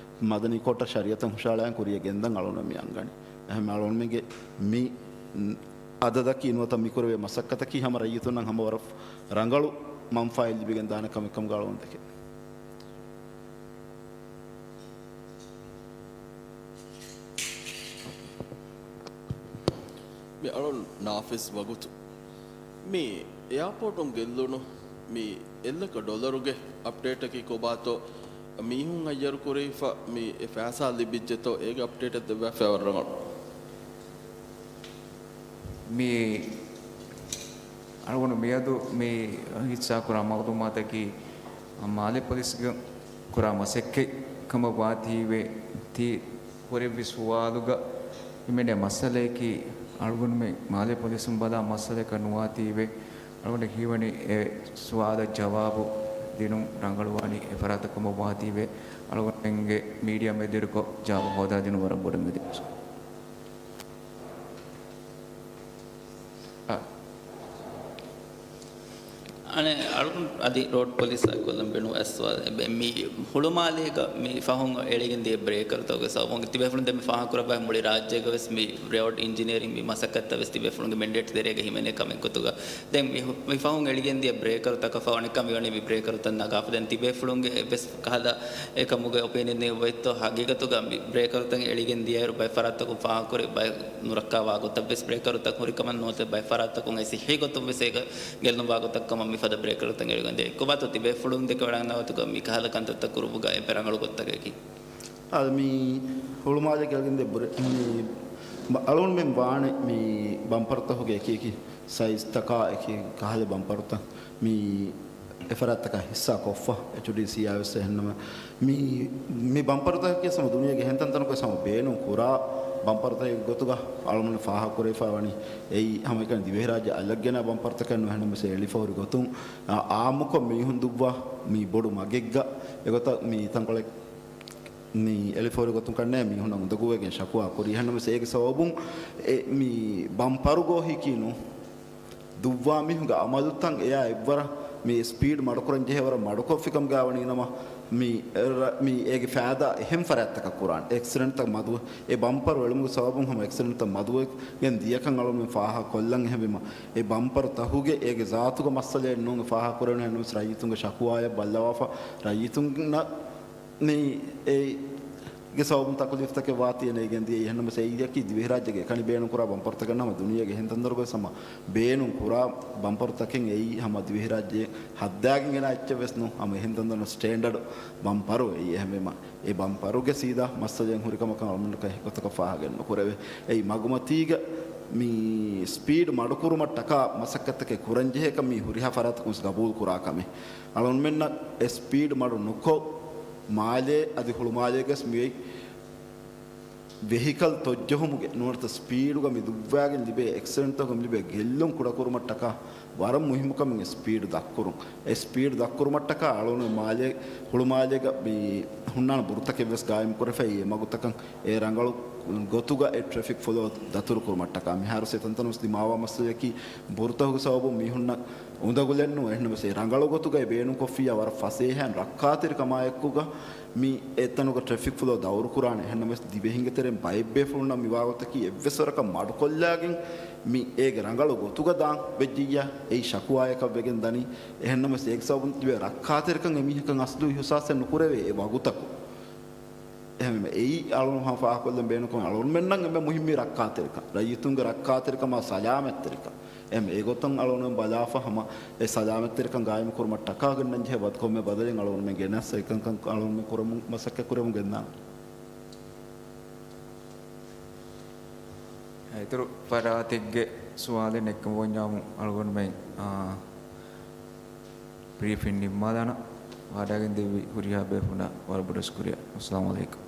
މަދަނީ ކޯޓަށް ޝަރީއަތަށް ހުށަހަޅާ ކުރިއަށް ގެންދަން އަޅުގަނޑު މި އަންގަނީ. އެހެން އަޅުގަނޑުމެންގެ މި އަދަދަކީ ނުވަތަ މިކުރެވޭ މަސައްކަތަކީ ހަމަ ރައްޔިތުންނަށް ހަމަ ވަރަށް ރަނގަޅު މަންފާއެއް ލިބިގެން ދާނެ ކަމެއް ކަމުގަ އަޅުގަނޑު ދެކެން. މި އަޅުން ނާފިޒް ވަގުތު. މި އެއާޕޯޓުން ގެއްލުނު މި އެއްލައްކަ ޑޮލަރުގެ އަޕްޑޭޓަކީ ކޮބާތޯ؟ މީހުން ހައްޔަރު ކުރެވިފަ މި އެ ފައިސާ ލިބިއްޖެތޯ؟ އޭގެ އަޕްޑޭޓެއް ދެއްވާފަ ވަރަށް ރަނގަޅު. މި އަޅުގަނޑު މިއަދު މި ހިއްސާކުރާ މައުލޫމާތަކީ، މާލެ ޕޮލިސްގެ ކުރާ މަސައްކަތް ކަމަށް ވާތީވެ، ތި ކުރެއްވި ސުވާލުގަ ހިމެނޭ މައްސަލަޔަކީ، އަޅުގަނޑުމެން މާލެ ޕޮލިސުން ބަލާ މައްސަލަޔަކަށް ނުވާތީވެ، އަޅުގަނޑަށް ހީވަނީ އެ ސުވާލަށް ޖަވާބު ދިނުން ރަނގަޅުވާނީ އެފަރާތަށް ކަމަށް ވާތީވެ، އަޅުގަނޑުމެންގެ މީޑިއާ މެދުވެރިކޮށް ޖަވާބު ހޯދާދިނުން ވަރަށް ބޮޑަށް މެދު. އަނެއް އަޅުގަނޑު އަދި ރޯޑް ޕޮލިސްއާ ކޮށްލަން ބޭނުން އެސް ވާ-، އެ ބެ-، މި ހުޅުމާލޭގަ މި ފަހުން އެޅިގެން ދިޔަ ބްރޭކަރުތަކުގެ ސަބަބުން ތިބޭފުޅުން ދެން މި ފާހަގަކުރައްވާ މުޅި ރާއްޖޭގަ ވެސް މި ރޯޑް އިންޖިނިއަރިން މި މަސައްކަތްތައް ވެސް ތިބޭފުޅުންގެ މެންޑޭޓް ތެރޭގަ ހިމެނޭ ކަމެއް ގޮތުގަ ދެން މި ހު-، މި ފަހުން އެޅިގެން ދިޔަ ބްރޭކަރުތަކަށް ފަހު އަނެއްކާ މިވަނީ މި ބްރޭކަރުތައް ނަގާފަ ދެން ތިބޭފުޅުންގެ އެއްވެސް ކަހަލަ އެކަމުގެ އޮޕީނިއަން އޮތްތޯ؟ ހަގީގަތުގަ މި ބްރޭކަރުތައް އެޅިގެން ދިޔައިރު ބައެއް ފަރާތްތަކުން ފާހަގަކުރި ބައެއް ނުރައްކާވާ ގޮތަށް ވެސް ބްރޭކަރުތައް ހުރި ކަމަށް ނުވަތަ ބައެއް ފަރާތްތަކުން އެ ސިއްހީ ގޮތުން ވެސް އޭގަ ގެއްލުންވާ ގޮތަށް ކަމަށް މިފަދަ ބްރޭކަރުތައް އެޅިގެން ދިޔަ. އެއްކޮބާތޯ ތިބޭފުޅުން ދެކެ ވަޑަންނަވަތުގަ މި ކަހަލަ ކަންތައްތައް ކުރުމުގަ އެބަ ރަނގަޅު ގޮތަކަކީ؟ އާ، މި ހުޅުމާލޭ ކެލެގެން ދިޔަ ބުރެ-، މި ބަ-، އަޅުގަނޑުމެން ވާނެ މި ބަމްޕަރުތަކުގެ އެކި އެކި ސައިޒްތަކާ އެކި ކަހަލަ ބަމްޕަރުތައް މި އެފަރާތްތަކާ ހިއްސާ ކޮށްފަ، އެޗްޑީސީއާ ވެސް އެހެންނަމަ، މި، މި ބަމްޕަރުތަކަކީ ހަމަ ދުނިޔޭގެ އެހެން ތަންތަނަކު ވެސް ހަމަ ބޭނުން ކުރާ ބަމްޕަރުތަކެއް ގޮތުގަ އަޅުގަނޑު ފާހަގަކުރެވިފަ ވަނީ. އެއީ ހަމައެކަނި ދިވެހިރާއްޖެ އަލަށްގެނާ ބަމްޕަރުތަކެއް ނޫން. އެހެންނަމަވެސް އެ އެޅިފަ ހުރި ގޮތުން، އާ، އާއްމުކޮށް މީހުން ދުއްވާ މި ބޮޑު މަގެއްގަ އެގޮތަށް މި ތަންކޮޅެއް މި އެޅިފަ ހުރި ގޮތުން ކަންނޭ މީހުންނަށް އުނދަގޫވެގެން ޝަކުވާ ކުރި. އެހެންނަމަވެސް އޭގެ ސަބަބުން އެ މި ބަމްޕަރު ގޯހިއްކީ ނޫން. ދުއްވާ މީހުންގެ އަމަލުތައް އެޔާ އެއްވަރަށް މި ސްޕީޑް މަޑުކުރަން ޖެހޭ ވަރަށް މަޑުކޮށްފިކަމުގައި ވަނީ ނަމަ، މި ރަ-، މި އޭގެ ފައިދާ އެހެން ފަރާތްތަކަށް ކުރާނެ. އެކްސިޑެންޓްތައް މަދުވެ، އެ ބަމްޕަރު އެޅުމުގެ ސަބަބުން ހަމަ އެކްސިޑެންޓްތައް މަދުވެގެން ދިޔަކަން އަޅުގަނޑުމެން ފާހަގަ ކޮށްލަން. އެހެންވީމަ، އެ ބަމްޕަރު ތަކުގެ އޭގެ ޒާތުގެ މައްސަލައެއް ނޫން އެ ފާހަގަ ކުރެވުނު. އެހެންނަމަވެސް ރައްޔިތުންގެ ޝަކުވާއަށް ބައްލަވާފަ، ރައްޔިތުންނަށް މި އޭގެ ސަބަބުން ތަކުލީފްތަކެއް ވާތީ އެނެގެން ދިޔަ. އެހެންނަމަވެސް އެއީ ދިޔަކީ ދިވެހިރާއްޖޭގެ އެކަނި ބޭނުން ކުރާ ބަމްޕަރުތަކެއް ނަމަ، ދުނިޔޭގެ އެހެން ތަންތަނަކު ވެސް ހަމަ ބޭނުން ކުރާ ބަމްޕަރުތަކެއް. އެއީ ހަމަ ދިވެހިރާއްޖެ ހައްދާގެން ގެނަ އެއްޗެއް ވެސް ނޫން. ހަމަ އެހެން ތަންތަނަށް ސްޓޭންޑަޑް ބަމްޕަރު އެއީ. އެހެންވީމަ، އެ ބަމްޕަރުގެ ސީދާ މައްސަލައެއް ހުރި ކަމަކަށް އަޅުގަނޑަކަށް އެއްގޮތަކަށް ފާހަގައެއް ނުކުރެވޭ. އެއީ މަގުމަތީގަ މި ސްޕީޑް މަޑުކުރުމަށްޓަކާ މަސައްކަތްތަކެއް ކުރަންޖެހޭކަން މި ހުރިހާ ފަރާތަކުން ގަބޫލު ކުރާ ކަމެއް. އަޅުގަނޑުމެންނަށް އެ ސްޕީޑް މަޑު ނުކޮށް، މާލޭ އަދި ހުޅުމާލޭގަސް މިއޮތް ވެހިކަލް ތޮއްޖެހުމުގެ ނުވަތަ ސްޕީޑުގަ މި ދުއްވާގެން ލިބޭ އެކްސިޑެންޓްތަކުން ލިބޭ ގެއްލުން ކުޑަކުރުމަށްޓަކާ ވަރަށް މުހިއްމު ކަމެއް ސްޕީޑް ދަށްކުރުން. އެ ސްޕީޑް ދަށްކުރުމަށްޓަކާ އަޅުގަނޑު މާލޭ، ހުޅުމާލޭގަ މި ހުންނާނެ ބުރުތަކެއް ވެސް ގާއިމް ކުރެފައި، އެ މަގުތަކަށް އެ ރަނގަޅު ގޮތުގަ އެ ޓްރެފިކް ފްލޯ ދަތުރު ކުރުމަށްޓަކާ. މިހާރު ސެތަންތަނުސް ދިމާވާ މައްސަލަޔަކީ ބުރުތަކުގެ ސަބަބުން މީހުންނަށް އުނދަގުލެއް ނޫން. އެހެންނަމަވެސް އެ ރަނގަޅު ގޮތުގައި ބޭނުންކޮށްފިއްޔާ ވަރަށް ފަސޭހައިން ރައްކާތެރިކަމާއެކުގަ މި އެތަނުގަ ޓްރެފިކް ފްލޯ ދައުރުކުރާނެ. އެހެންނަމަވެސް ދިވެހިންގެ ތެރެއިން ބައެއްބޭފުޅުންނަށް މިވާގޮތަކީ އެއްވެސް ވަރަކަށް މަޑުކޮށްލާގެން މި އޭގެ ރަނގަޅު ގޮތުގަ ދާން ވެއްޖިއްޔާ އެއީ ޝަކުވާޔަކަށް ވެގެން ދަނީ. އެހެންނަމަވެސް އޭގެ ސަބަބުން ތިބޭ ރައްކާތެރިކަން އެމީހަކަށް އަސްލު އިހުސާސެއް ނުކުރެވޭ އެ ވަގުތަކު. އެހެންވީމަ އެއީ އަޅުގަނޑު ފާހަގަކޮށްލަން ބޭނުންކަން އަޅުގަނޑުމެންނަށް އެންމެ މުހިއްމީ ރައްކާތެރިކަން، ރައްޔިތުންގެ ރައްކާތެރިކަމާ ސަލާމަތްތެރިކަން. އެހެން އެގޮތަށް އަޅުގަނޑުމެން ބަލާފަ ހަމަ އެ ސަލާމަތްތެރިކަން ގާއިމުކުރުމަށްޓަކާ ގެންނަންޖެހޭ ވަދެކޮންމެ ބަދަލެއް އަޅުގަނޑުމެން ގެނަސް އެކަންކަން އަޅުގަނޑުމެން ކުރަމުން މަސައްކަތް ކުރަމުން ގެންދާނެ. އިތުރު ފަރާތެއްގެ ސުވާލެއް ނެތްކަމަށް ވަންޏާމު އަޅުގަނޑުމެން، އާ، ބްރީފިން ނިންމާލާނަން. ވާޑާގެން ދެއްވި ހުރިހާ ބޭފުޅުންނަށް ވަރަށް ބޮޑަށް ޝުކުރިއްޔާ. އައްސަލާމު ޢަލައިކުމް.